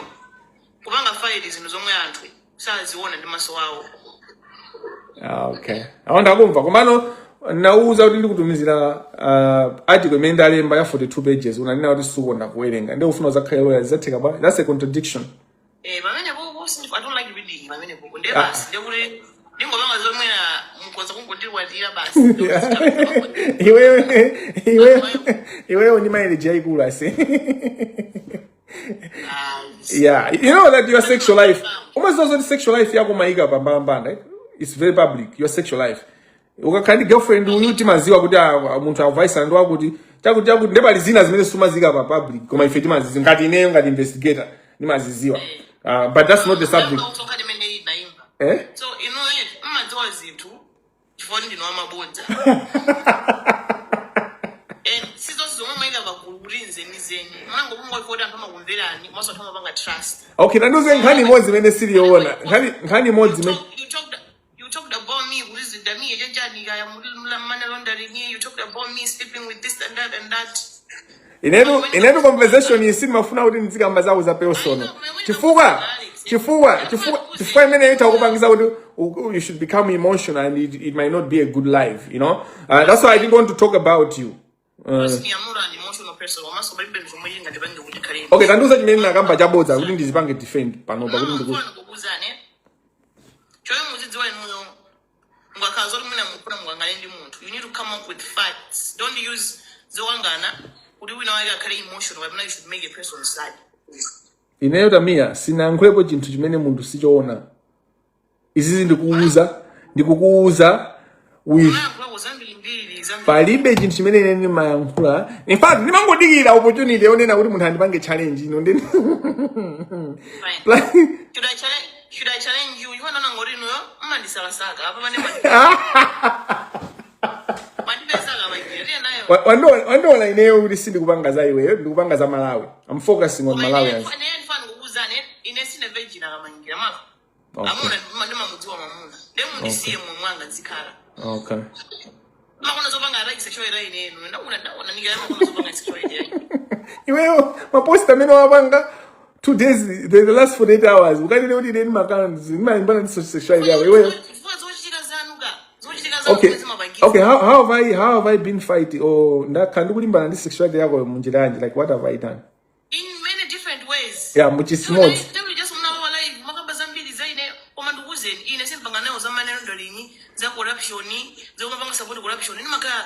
kupanga fight zinthu zomwe anthu saziona ndi maso awo. Ah, okay. Awo ndakumva. Komano nauza kuti ndikutumizira article imene ndalemba ya 42 pages, unanena kuti sukonda kuwerenga, ndiye ufuna uzakhale lawyer, zidzatheka bwa? That's a contradiction. Eh, pamene popo I don't like reading pamene popo. Ndiye basi ndiye kuti ndingopanga zomwe na mukhoza kungondikwatira basi. Iwewe ndi mileage yayikulu ase. Yeah, you know that your sexual life, umaziwa zoti sexual life yako maika pambalambanda, right? It's very public, your sexual life. Ukakhala ndi girlfriend uyu timaziwa kuti ah, munthu akuvaisana ndi wakuti chakuti chakuti, ndipo pali zina zimene sumazika pa public, koma ife timaziziwa ngati ineyo ngati investigator ndimaziziwa. But that's not the subject. Nkhani imene iyi naimva. Eh. So inu mmadziwa zinthu chifukwa ndinu amabodza and sizonse zomwe mayika pagulu kuti nzenizeni munangopungwa kuti anthu amakumverani komanso anthu amapanga trust. Okay, tandiuze nkhani imodzi imene siliyoona, nkhani imodzi imene You talked about me kuti zidamiye chanjani kaya money laundering. You talked about me sleeping with this and that and that. Inetu conversation iyi sindimafuna kuti ndizikamba zawo za personal, chifukwa imene ita kupangisa kuti you should become emotional and it might not be a good life. That's why I didn't want to talk about you. Trust me, I'm not an emotional person. Komanso palibe zomwe chingandipange kuti ndikhale Okay, tandiuza chimene nakamba chabodza kuti ndizipange defend panopa kuti Mama, ndiku mfuna ndikukuuzani chomwe muzidziwa inuyo, mukakhala zoti mwina mukufuna mukangane ndi munthu, you need to come up with facts. Don't use zokangana kuti wina wake akhale emotional kapena you should make a person sad. Ineyo Tamia sinayankhulepo chinthu chimene munthu sichoona. Izizi ndikuuza, ndikukuuza with Unayankhulako zambirimbiri, zambiri. Palibe chinthu chimene ine ndimayankhula. In fact, ndimangodikira opportunity yonena kuti munthu andipange challenge ino ndi Fine. Should I challenge you? You wanna ngori inuyo mmandisalasaka apa pane mandipesaka maigiri nayo. Wandiona ineyo kuti sindikupanga za iweyo, ndikupanga za Malawi. I'm focusing on Malawians. Ine ndifana kukuuzani, ine sine virgin, akamangira mava. Okay. Amuna ndimamudziwa mamuna, ndemundisiye mwe mwanga nzikhala. Okay. Makona zopanga attack sexuality ine inu ndaona ndaona nikira makona zopanga sexuality yake. Iweyo mapost amene wapanga 2 days, the last 48 hours, ukanene kuti ine ndimakana ndimalimbana ndi sexuality yako iweyo. Chifukwa zochitika zanu ka, zochitika zanu zimapangisa. Okay, how have I been fighting or ndakhala ndikulimbana ndi sexuality yako munjira yanji? Like, what have I done? In many different ways. Yeah, muchisimodzi. Just munalowa live makamba zambiri za ine, koma ndikuwuzeni, ine simpanga nayo za money laundering, za corruption, zomapanga support corruption. Ine makhala,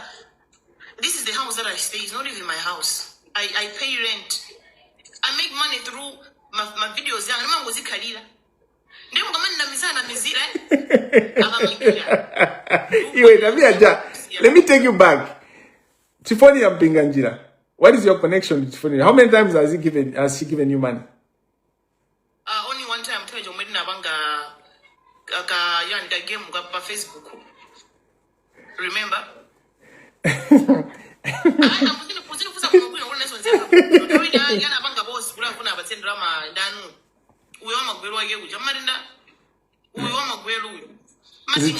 this is the house that I stay. It's not even my house. I pay rent. I make money through my videos yanga, ndimangozikhalira. Ndiye mukamanamizana mizira akamangira. Iwe Tamia Ja, let me take you back. Triephonia Mpinganjira, what is your connection to Triephonia? How many times has she given you money? Only one time, nthawi chomwe tinapanga ka yani ka game ka pa Facebook, remember? Kuzinifusa kuno kwino kuti naso nzeka yana apanga boss kuti afuna apatse ndalama ndanu uyo wamagwero wake kuja marinda uyo wamagwero uyo.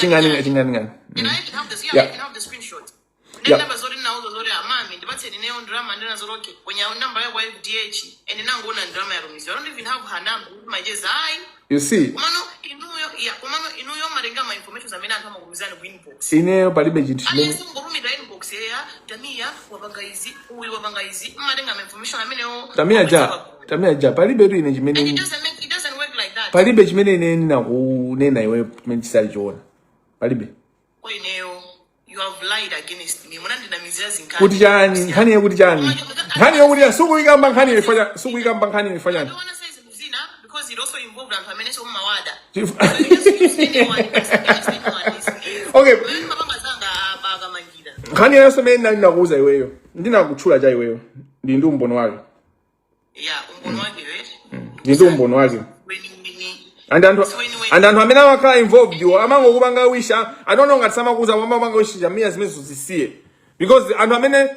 Chingani chingani ngani? And I even have this, yeah, I even have the screenshot. Ndinamba zoti nauzo zoti amami ndipatseni neyo ndrama, ndina zoti okay, kwenye namba yako ya FDH, and nangoona ndrama ya Rumizi. I don't even have her number. Majeza ayi. You see, Komano inuyo, yeah, komano inuyo marenga ma information amene anthu amakumizani ku inbox. Ineyo palibe chinthu chimene Aliyense mungorumira inbox eya Tamia wapanga izi, uyu wapanga izi, mmatenga ma information amenewo. Tamia Ja, Tamia Ja, palibe tu ine And it chimene doesn't work like that. Palibe chimene ine ndinakunena iweyo chimene chisali choona. Palibe. Kwa ineyo, you have lied against me. Munandinamizira zinkhani. Kuti chani? Nkhani yakuti chani? Nkhani yokuti chani? Sukuyikamba nkhani ifanya, sukuyikamba nkhani ifanya. I don't wanna say zinthu zina because it also involved anthu amene somumawada. Chif- So you just use anyone, you just use anyone is- Okay. Wewe mapanga zanga apa akamangira. Nkhani yonse imene ndinali nakuuza iweyo, ndinakutchula cha iweyo, ndi umboni wake. Yeah, umboni wake, right? Ndi umboni wake. Weni weni. And anthu amene amakhala involved iwo amangokupanga wish. I don't know ngati samakuuza, amapanga wish Tamia zimene zisiye, because anthu amene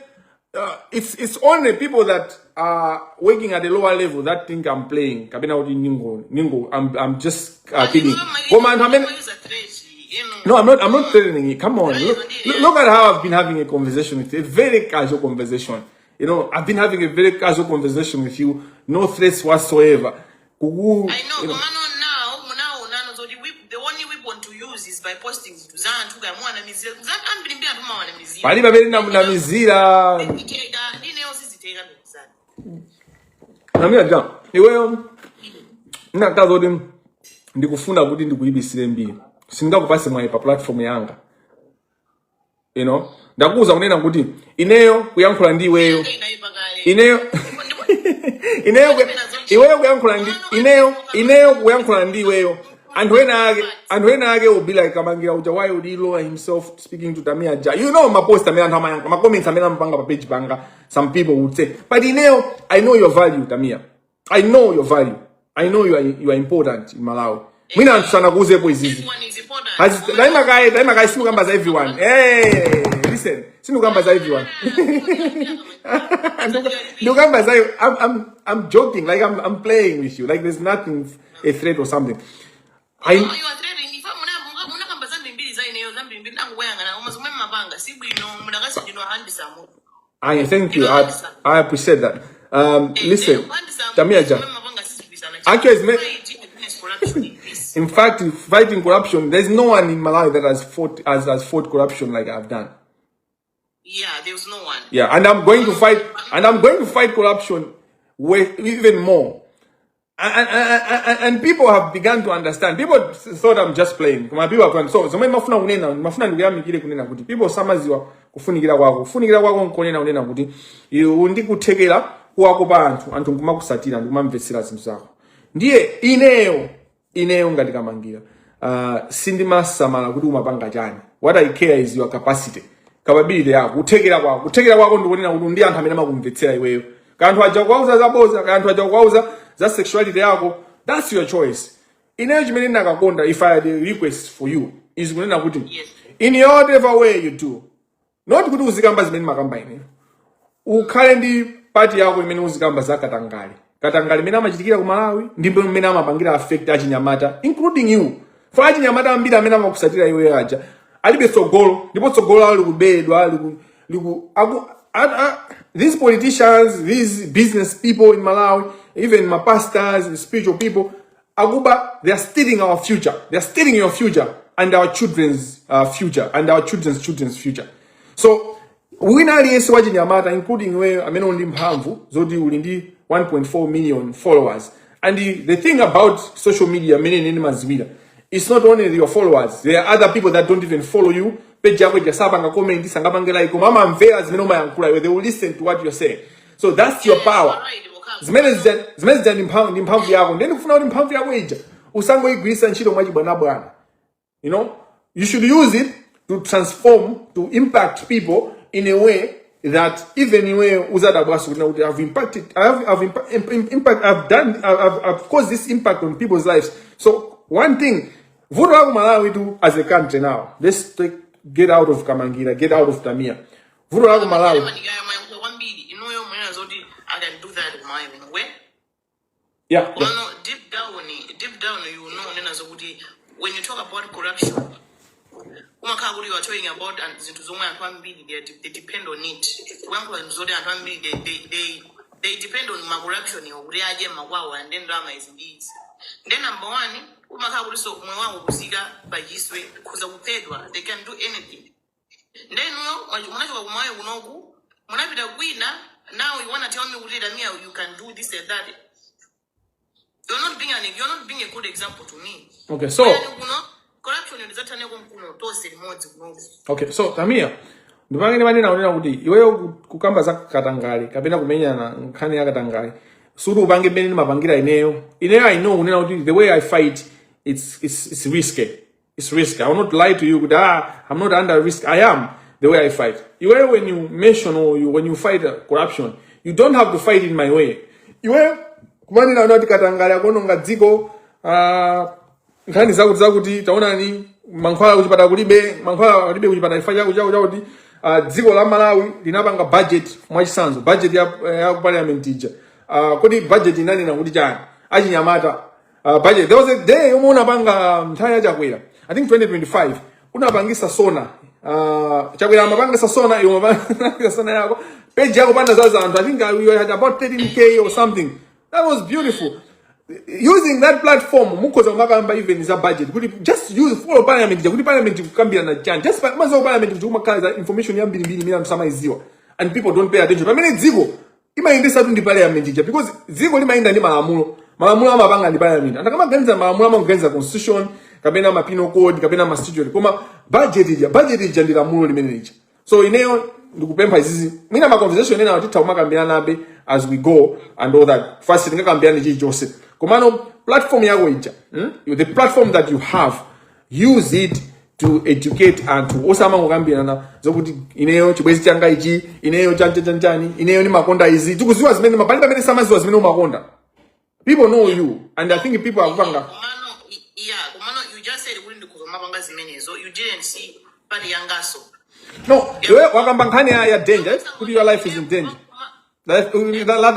it's only people that are working at a lower level that think I'm playing kapena kuti ningo ningo I'm just kidding. Koma anthu amene No, I'm not. I'm not threatening you. Come on, look, look, look at how I've been having a conversation with you. A very casual conversation. I've been having a very casual conversation with you. No threats whatsoever. Kuku, I know, you know. komano now, now nano zoti the only weapon to use is by posting zinthu za anthu kamuwanamizira za ambiri mbiri, anthu mawanamizira. Palibe pamene namizira. Siziteka, ndineyo siziteka ndikuzani. Namira ja. Iweyo ndinakaza kuti ndikufuna kuti ndikuyibisire mbiri. Sindingakupase mwayi pa platform yanga. Ndakuuza kunena kuti ineyo kuyankhula ndi iweyo. Inaipa kale. Ineyo iweyo kuyankhula ndi ineyo kuyankhula ndi iweyo, anthu ena ake will be like, "Kamangira uja, why would he lower himself speaking to Tamia Ja?" Ma post amene anthu amayankha, ma comments amene amapanga pa page panga, some people would say. But ineyo, I know your value, Tamia. I know your value. I know you are important in Malawi. Mwina anthu sanakuuzepo izizi. Everyone is important. Taima kaye, taima kaye, sindikamba za everyone. Hey, listen, sindikamba za everyone. Ndikamba za I'm joking, like I'm playing with you. Like there's nothing, a threat or something. I You are threatening. Ifa munakamba zambiri za ineyo, zambiri mbiri ndangokuyang'ana, koma zomwe mmapanga si bwino, munakasindino handisamu. I thank you. I appreciate that. Listen, Tamia Ja. Actually, in fact, fighting corruption, there's no one in Malawi that has fought corruption like I've done. Yeah, there was no one. Yeah, and I'm going to fight, and I'm going to fight corruption with even more. And people have begun to understand. People thought I'm just playing. Koma people have so zomwe mafuna kunena, mafuna ndikuyamikire kunena kuti people samaziwa kufunikira kwako. Kufunikira kwako nkonena kunena kuti iwe ndikuthekera kuwakopa anthu, anthu nkumakusatira, ndikumamvetsera zinthu zako. Ndiye ineyo ngati Kamangira, sindimasamala kuti umapanga chani. What I care is your capacity, capability yako, kuthekera kwako. Kuthekera kwako ndikunena kuti ndi anthu amene amakumvetsera iweyo. Kanthu aja kuwauza zaboza, kanthu aja kuwauza za sexuality yako, that's your choice. Ineyo chimene ndinakakonda, if I had a request for you, is kunena kuti in your whatever way you do, not kuti uzikamba zimene makamba ineyo, ukhale ndi part yako imene uzikamba za katangale, katangale imene amachitikira ku Malawi ndipo mmene amapangira affect achinyamata, including you, for achinyamata ambiri amene amakusatira iwe aja alibe tsogolo, ndipo tsogolo lawo likubedwa, liku, liku, aku, a, a, these politicians, these business people in Malawi, even my pastors, spiritual people, akuba. They are stealing our future. They are stealing your future and our children's future and our children's children's future. So wina aliyense wachinyamata, including iweyo amene uli ndi mphamvu zoti uli ndi 1.4 million followers, and the thing about social media amene ine ndimaziwira, it's not only your followers. There are other people that don't even follow you. Page yako ija sapanga comment, sangapange like, koma amamvera zimene umayankhula iwe. They will listen to what you're saying. So that's your power. Zimene zija ndi mphamvu yako. Ndiye ndikufuna kuti mphamvu yako ija usangoyigwiritsa ntchito mwachibwanabwana. You should use it to transform, to impact people in a way that even iwe uzadabwaso kuti I've impacted, I've impact, I've done, I've caused this impact on people's lives. So one thing, vuto la ku Malawi tu as a country now, let's take, get out of Kamangira, get out of Tamia. Vuto la ku Malawi. Mayankho kwambiri inuyo munena zoti I can do that kuMalawi kuno we Komano deep down you know nena zokuti when you talk about corruption, umakhala kuti you are talking about and zinthu zomwe anthu ambiri they depend on it. Kuyankhula zinthu zoti anthu ambiri they depend on ma corruption iwo kuti adye makwawo and then ndalama izi ndi izi. Then number one, umakhala kuti so moyo wawo kuzika pachiswe, khuza kuphedwa. They can do anything. Then munachoka kuMalawi kunoku, munapita kwina. Now you wanna tell me kuti, "Tamia, you can do this and that." You're not being a good example to me. Okay, so Bwerani kuno, corruption ndizathaneko mkuno tonse limodzi kunoku. Okay, so Tamia, ndipangene manena kunena kuti iweyo kukamba za katangale kapena kumenyana nkhani ya katangale, suti upange mmene ndimapangira ineyo. Ineyo I know kunena kuti the way I fight, it's risky. It's risky. I will not lie to you kuti, ah, I'm not under risk. I am, the way I fight. Iweyo, when you mention or you, when you fight corruption, you don't have to fight in my way. Iweyo kumanena kuti katangale akuononga dziko, nkhani zakuti zakuti, taonani mankhwala kuchipatala kulibe, mankhwala kulibe kuchipatala chifukwa chakuti chakuti chakuti, dziko la Malawi linapanga budget, mwachisanzo budget ya ku parliament ija, kodi budget inanena kuti chani? Achinyamata, budget, there was a day yomwe unapanga nthawi ya Chakwera, I think 2025, unapangisa SONA, Chakwera amapangisa SONA, iwe umapangisa SONA yako, page yako panda zaza anthu. I think you had about 13K or something. That was beautiful. Using that platform, mukhoza kumakamba even za budget, kuti just use, follow parliament, kuti parliament kukambirana chani. Just maziwa parliament kuti kumakhala za information yambirimbiri imene anthu samaiziwa and people don't pay attention, pamene dziko imayendesatu ndi parliament ija, because dziko limayenda ndi malamulo. Malamulo amapanga ndi parliament. Anthu akamaganiza malamulo, amaganiza constitution kapena ma penal code kapena ma statutory, koma budget ija ndi lamulo limene lija. So ineyo ndikupempha izizi, mwina ma conversation ena titha kumakambiranabe as we go and all that. First tingakambirane chilichonse, komano platform yako ija, The platform that you have, use it to educate anthu, osamangokambirana zokuti ineyo chibwezi changa ichi, ineyo chanchachanchani, ineyo ndimakonda izi. Tikuziwa zimene mapali pamene samaziwa zimene umakonda. People know you and I think people akupanga Komano yeah, komano you just said kuti ndikuzomapanga zimenezo. You didn't see part yangaso. No, iwe wakamba nkhani ya danger, eh? Kuti your life is in danger.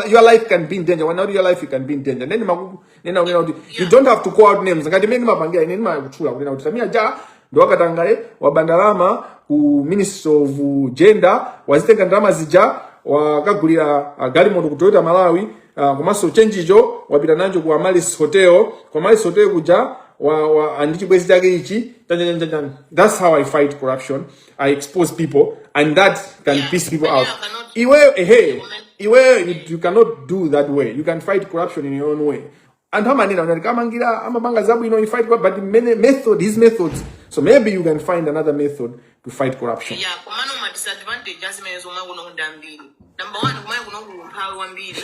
Your life can be in danger. When your life can be in danger, then maku nena unena kuti you don't have to call out names ngati mene mapangira ine. Ndimakutchula kunena kuti Tamia Ja ndi wakatangale, wabandalama ku Ministry of Gender, wazitenga ndalama zija, wakagulira galimoto ku Toyota Malawi, komanso chenjicho wapita nacho ku Amalis Hotel. Ku Amalis Hotel kuja wa, wa andi chibwenzi chake ichi chan, chan, chan, chan. That's how I fight corruption. I expose people and that can piss people But out. I cannot Iwe ehe, iwe you cannot do that way. You can fight corruption in your own way. Anthu amanena kuti Kamangira amapanga zabwino, you fight, but many method, his methods, so maybe you can find another method to fight corruption. Yeah, komano ma disadvantage azimene zomwe kuno ndi ambiri. Number one, kumene kuno kuli umphawi wambiri,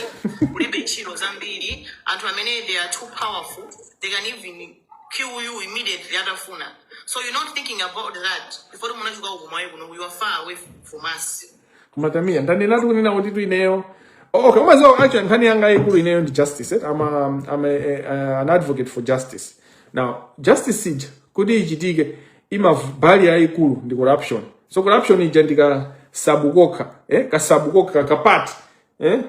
kulibe ntchito zambiri. Anthu amene they are too powerful, they can even kill you immediately atafuna. So you're not thinking about that before munachoka kumwayi kuno. You are far away from us. Koma Tamia, ndanenatu kunena kuti tu ineyo, oh, okay, umaziwa, actually nkhani yanga ikulu ineyo ndi justice, eh? I'm an advocate for justice. Now justice ija kuti ichitike, imabali yayikulu ndi corruption. So corruption ija ndikasabu kokha, eh? Kasabu kokha, kapati, eh?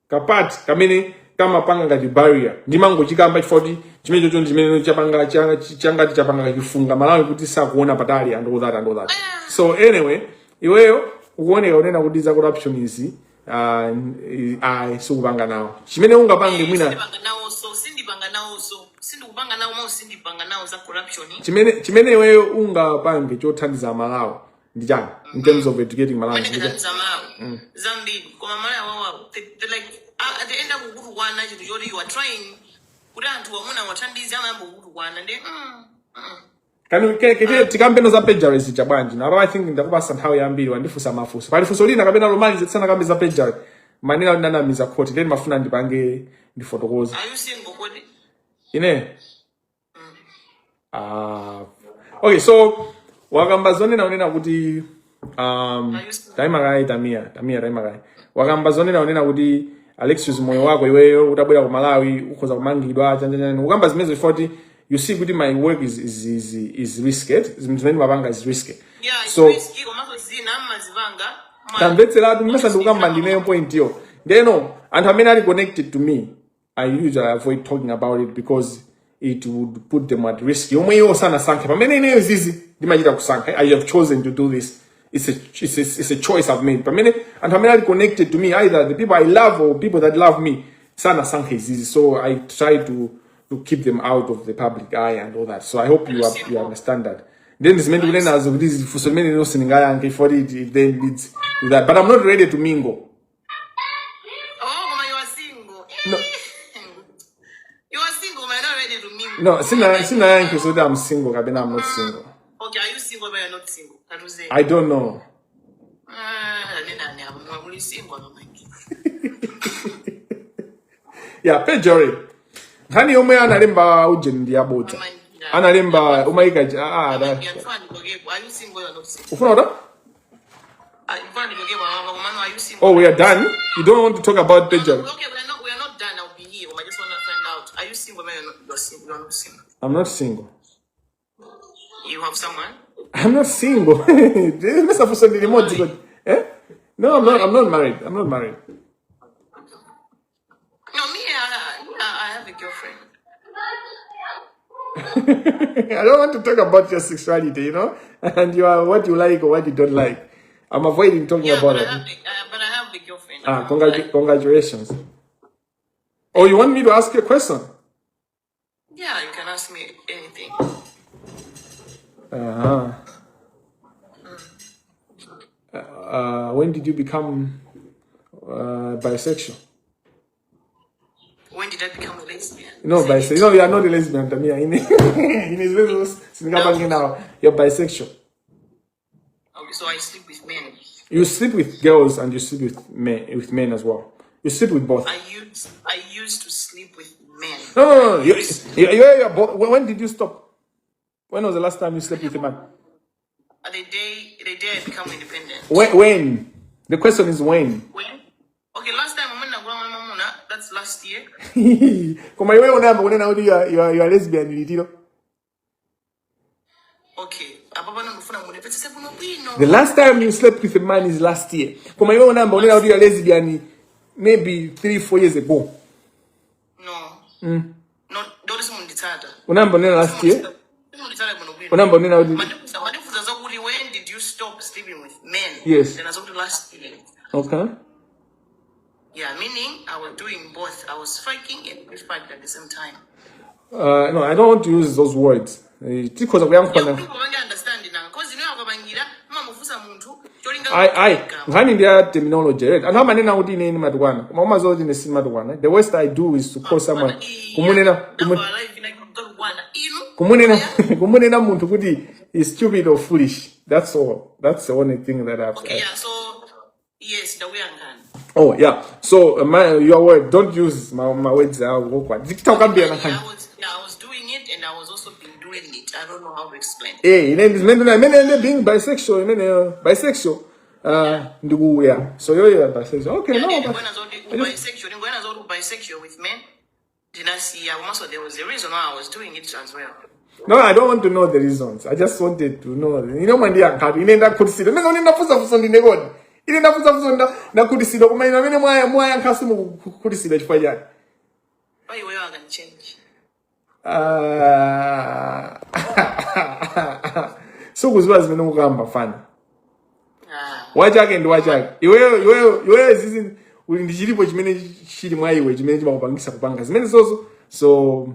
Kapati kamene kamapanga ngati barrier. Ndimangochikamba chifukwa kuti chimene chocho ndi chimene chapanga changati chapanga chifunga Malawi kuti sakuona patali and all that and all that. So anyway, iweyo ukuoneka kunena kuti za corruption izi sikupanga nawo. Chimene ungapange mwina Sindipanga nawo, so sindipanga nawo, so sindikupanga nawo mau, sindipanga nawo za corruption. Chimene iweyo ungapange chothandiza Malawi ndi chani in terms of educating Malawi? Ndi chani? Manekathandiza Malawi zambiri, koma Malawi awawa they like at the end akukutukwana. Chinthu choti you are trying kuti anthu amuna wathandize, amayamba kukutukwana ndi Can we, tikambe za perjury zija bwanji? Now I think ndakupasa nthawi yambiri, wandifunsa mafunso. Pali funso lina kapena lomaliza tisanakambe za perjury? Manena kuti ndanamiza court, then mafuna ndipange ndifotokoze. Are you single kodi? Ine? Ah, okay, so wakamba zonena unena kuti Are you single? Taima kaye, Tamia, Tamia, taima kaye. Wakamba zonena unena kuti Alexius, moyo wako iweyo utabwera ku Malawi ukhoza kumangidwa chanchani. Ukamba zimenezo chifukwa kuti you see kuti my work is risky. Zinthu zimene mapanga is risky. Yeah, it's So risky, komanso zina mmazipanga. Tamvetseratu, mmesa ndikukamba ndineyo point yo. Ndeno anthu amene ali connected to me, I usually avoid talking about it because it would put them at risk yomwe iwo sanasankhe, pamene ineyo zizi ndimachita kusankha. I have chosen to do this. It's a choice I've made, pamene anthu amene ali connected to me, either the people I love or people that love me, sanasankhe izizi. So I try to keep them out of the public eye and all that. So I hope you understand that. Then zimene ndikunenazo kuti zifunso limene lonse ndingayankhe for it then leads to that, but I'm not ready to mingle. Oh, koma you are single. No. You are single, but you're not ready to mingle. No, sinayankhe so that I'm single kapena I'm not single. Okay, are you single but you're not single? Tatiuze. I don't know. Ah, nani apo muli single akamangi. Yeah, perjury, nkhani yomwe analemba ujeni ndi yabodza. Analemba umayika ah, Are you single or not single? Ufuna uta Mfana ndikokepo apa, komano are you single? Oh, we are done. You don't want to talk about perjury? Okay, we are not done. I'll be here. I just want to find out. Are you single or you're not, you're single? You're not single. I'm not single. You have someone? I'm not single. Mr. Funso ndi limodzi kodi, eh? No, I'm not married. I'm not married. No, me, I have a girlfriend. I don't want to talk about your sexuality, and you are what you like or what you don't like. I'm avoiding talking Yeah, about but I it. But I have a girlfriend. Ah, congratulations. Oh, you want me to ask you a question? Yeah, you can ask me anything. When did you become bisexual? When did I become a lesbian? No, Say bisexual. it. No, you are not a lesbian, Tamia. In now, you're bisexual. Okay, so I sleep with men. You sleep with girls and you sleep with men as well. You sleep with both. I used to sleep with men. No, no, no. When did you stop? When was the last time you slept with a man? The day I become independent. When? When? The question is when. When? Okay, last time I'm gonna, that's last year. Koma iwe unayamba kunena kuti you are lesbian litiro? Okay, apa pano ndifuna mundipetsese kuno bwino. The last time you slept with a man is last year. Koma iwe unayamba kunena kuti you are lesbian maybe 3, 4 years ago. No. No, ndoti simunditsata. Unayamba kunena last year. Simunditsata kuno bwino. Unayamba kunena kuti Mandifunsa zokuti when did you stop sleeping with men? Yes. Then azokuti last year. Okay. Yeah, meaning I was doing both. I was fucking and we fucked at the same time. No, I don't want to use those words. Tikhoza kuyankhula. Kupange understand nanga, 'cause ino akapangira mumamufunsa munthu cholinga. I nkhani ndi ya terminology, right? Anthu amanena kuti ine ndimatukwana, koma umadziwa kuti ine sindimatukwana. The worst I do is to call someone, kumunena kumunena munthu kuti is stupid or foolish. That's all. That's the only thing that I've Okay, yeah, so yes, ndakuyankhani. Oh yeah, so your word, don't use my words awkward. Tikukambirana nkhani. Yeah, I was doing it and I was also been doing it. I don't know how to explain. Eh, ine ndimene imene ndi being bisexual, imene bisexual ndiku, yeah, so you're bisexual, okay? No, but Ndingwena zoti bisexual, ndingwena zoti bisexual with men. Ndinasiya, komanso there was a reason why I was doing it as well. No, I don't want to know the reasons. I just wanted to know. Ine mwandiyankhatu, ine ndakhutitsidwa. Ndinga ine ndafunsafunsa ndine kodi. Ine ndafunsafunsa ndakhutitsidwa, koma ine amene mwayankha simukukhutitsidwa chifukwa chani? Why iweyo I can change. Ah. Sukuziwa zimene mukamba fana. Ah. Wachake ndi wachake. Iweyo zizi uli ndi chilipo chimene chili mwa iwe chimene chimakupangisa kupanga zimene zozo. So,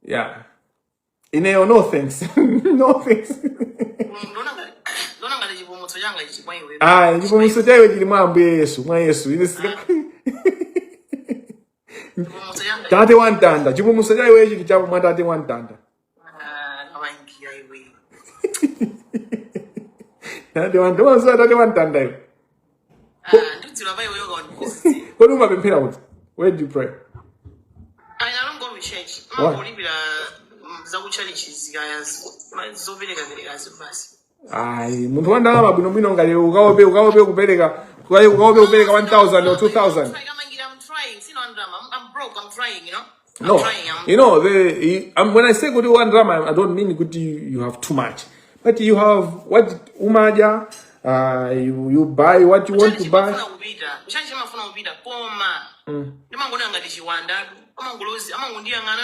yeah. Ineyo, no thanks. No thanks. Ndona ngati chipulumutso changa chichi mwa iwe. Ah, chipulumutso chaiwe chili mwa Ambuye Yesu, mwa Yesu. Ine Chipulumutso changa. Tate wamtanda, chipulumutso chaiwe chili chako mwa Tate wamtanda. Ah, kawangia iwe. Tate wamtanda, umadziwa Tate wamtanda iwe? Ah, ndidziwa pa iweyo kawandiphunzitse. Kodi umapemphera kuti? Where do you pray? I don't go to church. Why? Mangolipira zakuchalichi zikaya zopereka basi. Ayi, munthu wa ndalama bwinobwino ngati ukaope kupereka 1000 or 2000. I'm trying. Sino drama. I'm broke. I'm trying. I'm No, trying. I'm you know, when I say kuti one drama, I don't mean kuti you have too much, but you have what umadya, you buy what you want to buy. Chimafuna kupita. Kuchali chimafuna kupita koma. Ndimangona ngati chiwanda. Amangolozi, amangondiyang'ana,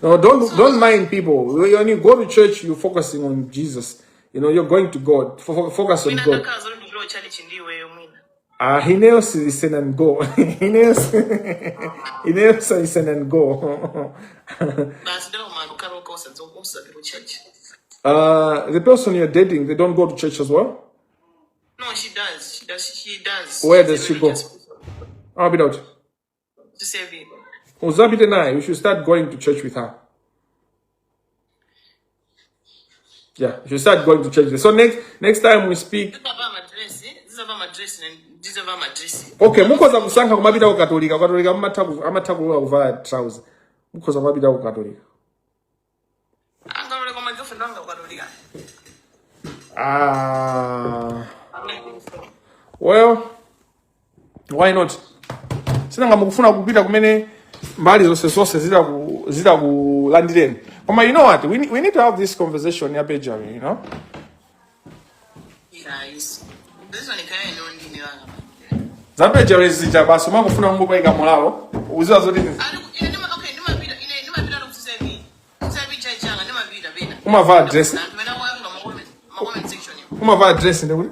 no? No, don't mind people. When you go to church, you're focusing on Jesus. You know, you're going to God. Focus on Mwina God. ndakhala zoti ndikulowa chalichi ndiweyo mwina. Ah, Ineos is send and go. Ineos is send and go. Basi ndaloma kukhala osapita ku church. The person you're dating, they don't go to church as well. No, she does. She does. She does. Where She's does a she go? religious person. I'll be out. To save it. Uzapite naye. You should start going to church with her. Yeah, you should start going to church. So next time we speak, Ndizava madresi, ndizava madresi, ndizava madresi. Okay, mukhoza kusankha kumapita ku Katolika. Katolika amatha kulola kuvala trouser. Mukhoza kumapita ku Katolika. Angalole koma girlfriend wanga ukatolika. Ah, well, why not? Sinanga mukufuna kupita kumene mbali zonse zonse zitakulandireni. Koma you know what? We need to have this conversation ya perjury. Yeah, yes. This one ikaya ino ndine wanga. Za perjury zija basi makufuna kungopayika molalo. Uziwa zoti Ali ine ndima okay, ndimapita ine ndimapita ku CCAP. CCAP church yanga ndimapita pena. Umavala dress. Ndimene wanga ma comment section. Umavala dress ndikuti?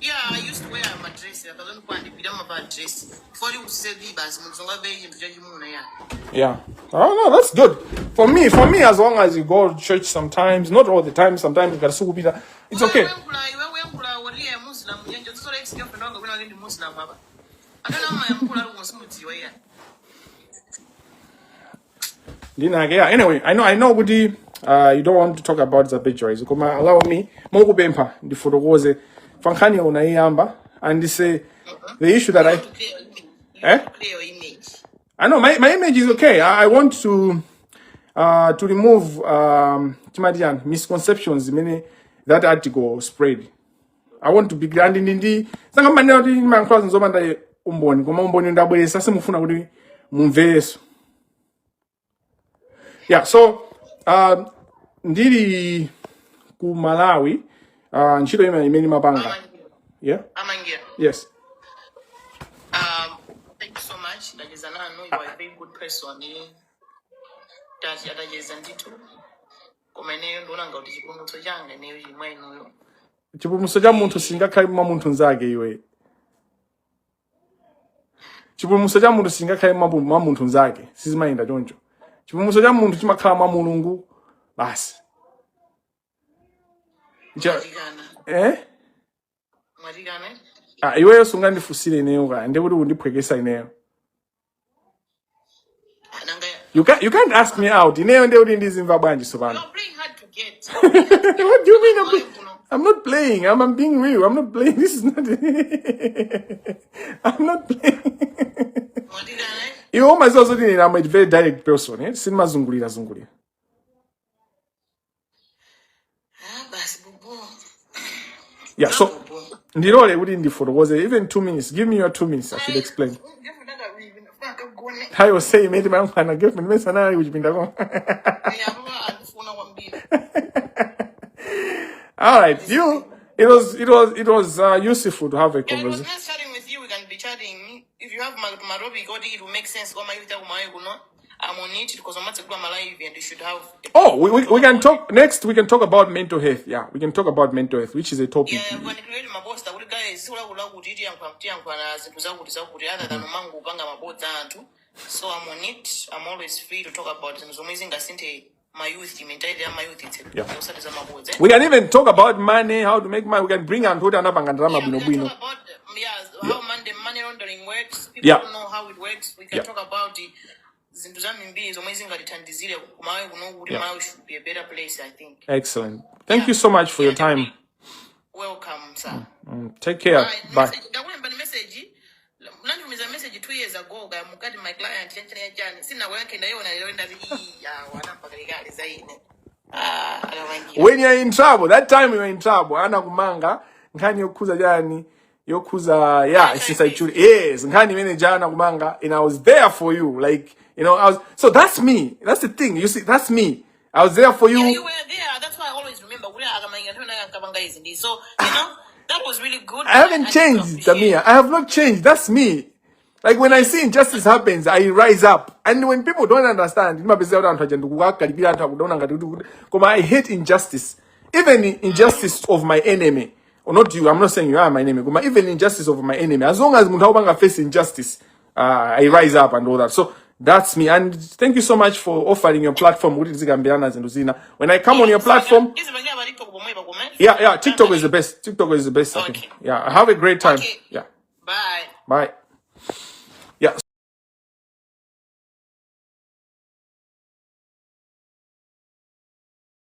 Yeah, I used to wear my dress. Akazoni kwandipita mavala dress. For you CCAP basi munthu be chinthu chachimuna, yeah. Yeah. Oh no, that's good. For me, as long as you go to church sometimes, not all the time, sometimes you got kupita, it's okay. Iwe kuyankhula waliya Muslim nyenjo tsora ex girlfriend wanga kuna ndi Muslim apa. Akana amayankhula ali kusimudziwa, yeah. Ndinake, yeah. Anyway, I know kuti you don't want to talk about the perjuries. Koma allow me, mokupempha ndifotokoze. Fankhani unaiyamba and say the issue that I To clear your image. You Eh? want to clear your image. I know my image is okay. I want to remove timati misconceptions many that article spread. I want to be clear and ndi sangamanena kuti ndimayankhula zinthu zopanda umboni, koma umboni ndabweresa, simufuna kuti mumvereso. Yeah, so ndili ku Malawi, ntchito imene mapanga. Amangira. Yeah. Amangira. Yes. Thank you so much. Ndacheza nanu. You are a very good person. Eh. Atacheza ndithu. Koma ineyo ndiona ngati chipulumutso changa ineyo chili mwa inuyo. Chipulumutso cha munthu singakhale mwa munthu nzake iwe. Chipulumutso cha munthu singakhale mwa munthu nzake, sizimayenda choncho. Chipulumutso cha munthu chimakhala mwa Mulungu basi. Mwatikana. Eh? Mwatikana. Ah, iweyo sungandifunsire ineyo kaya ndikuti kundiphwekesa ineyo. Nanga You can't ask me out. Ineyo ndiye kuti ndizimva bwanji tsopano? You're playing hard to get. What do you mean I'm playing? I'm not playing. I'm being real. I'm not playing. This is not. I'm not playing. Mwatikana. Iwe umaziwa zoti ine I'm a very direct person. Eh? Sindimazungulira zungulira. Ah, basi bubu. Yeah, so ndilole kuti ndifotokoze even 2 minutes. Give me your 2 minutes. I should explain. Hayo say imene mayankhana girlfriend mesa anali kuchipinda ko. Andifuna kwambiri. All right, you it was useful to have a Yeah, it was conversation. nice chatting with you. We can be chatting. If you have my topic, it will make sense. Koma you tell my kuno. I'm on it because I'm not my live and you should have a Oh, we can talk next. We can talk about mental health. Yeah, we can talk about mental health, which is a topic. Yeah, when create maposta kuti guys kula kuti tiyankhula zinthu zakuti zakuti other than umangu upanga mabodza anthu. So I'm on it. I'm always free to talk about zinthu zomwe zingasinthe my youth mentality ya my youth, it's osati za mabodza, eh? We can even talk about money, how to make money. We can bring anthu kuti anapanga ndalama Yeah, we bwino can bwino. talk about yeah, how money laundering works. People don't know how it works. We can talk about the zinthu zambiri zomwe zingatithandizire kuMalawi kuno kuti Malawi should be a better place, I think. Excellent. Thank you so much for your time. Welcome, sir. Take care. Bye. Bye. Message, ndakulemba ni message, unanditumiza message 2 years ago kaya mukati my client chanchani yanchani sinakuyankhe, ndayiona lero, ndati iya wanampakalikale za ine. Ah, akamangira. When you're in trouble, that time you were in trouble, anakumanga nkhani yokhuza chani, yokhuza, yeah, since I choose, yes, nkhani imene jana kumanga, and I was there for you, like I was. So that's me. That's the thing. You see, that's me. I was there for you. Yeah, you were there. That's why I always remember kuti akamangira nthawi naye ankapanga izi ndi. So, that was really good. I haven't I need to changed, appreciate. Tamia. I have not changed. That's me. Like when I see injustice happens, I rise up. And when people don't understand, ndimapezeka kuti anthu aja ndikukakalipira anthu akudaona ngati kuti koma I hate injustice. Even injustice of my enemy. Or not you, I'm not saying you are my enemy. Koma even injustice of my enemy. As long as munthu akupanga face injustice, I rise up and all that. So that's me. And thank you so much for offering your platform kuti tizikambirana zinthu zina. When I come on your platform, Izipangira pa TikTok pomwepa koma. Yeah, TikTok is the best. TikTok is the best, I think. Okay. Yeah, have a great time. Okay. Yeah. Bye. Bye.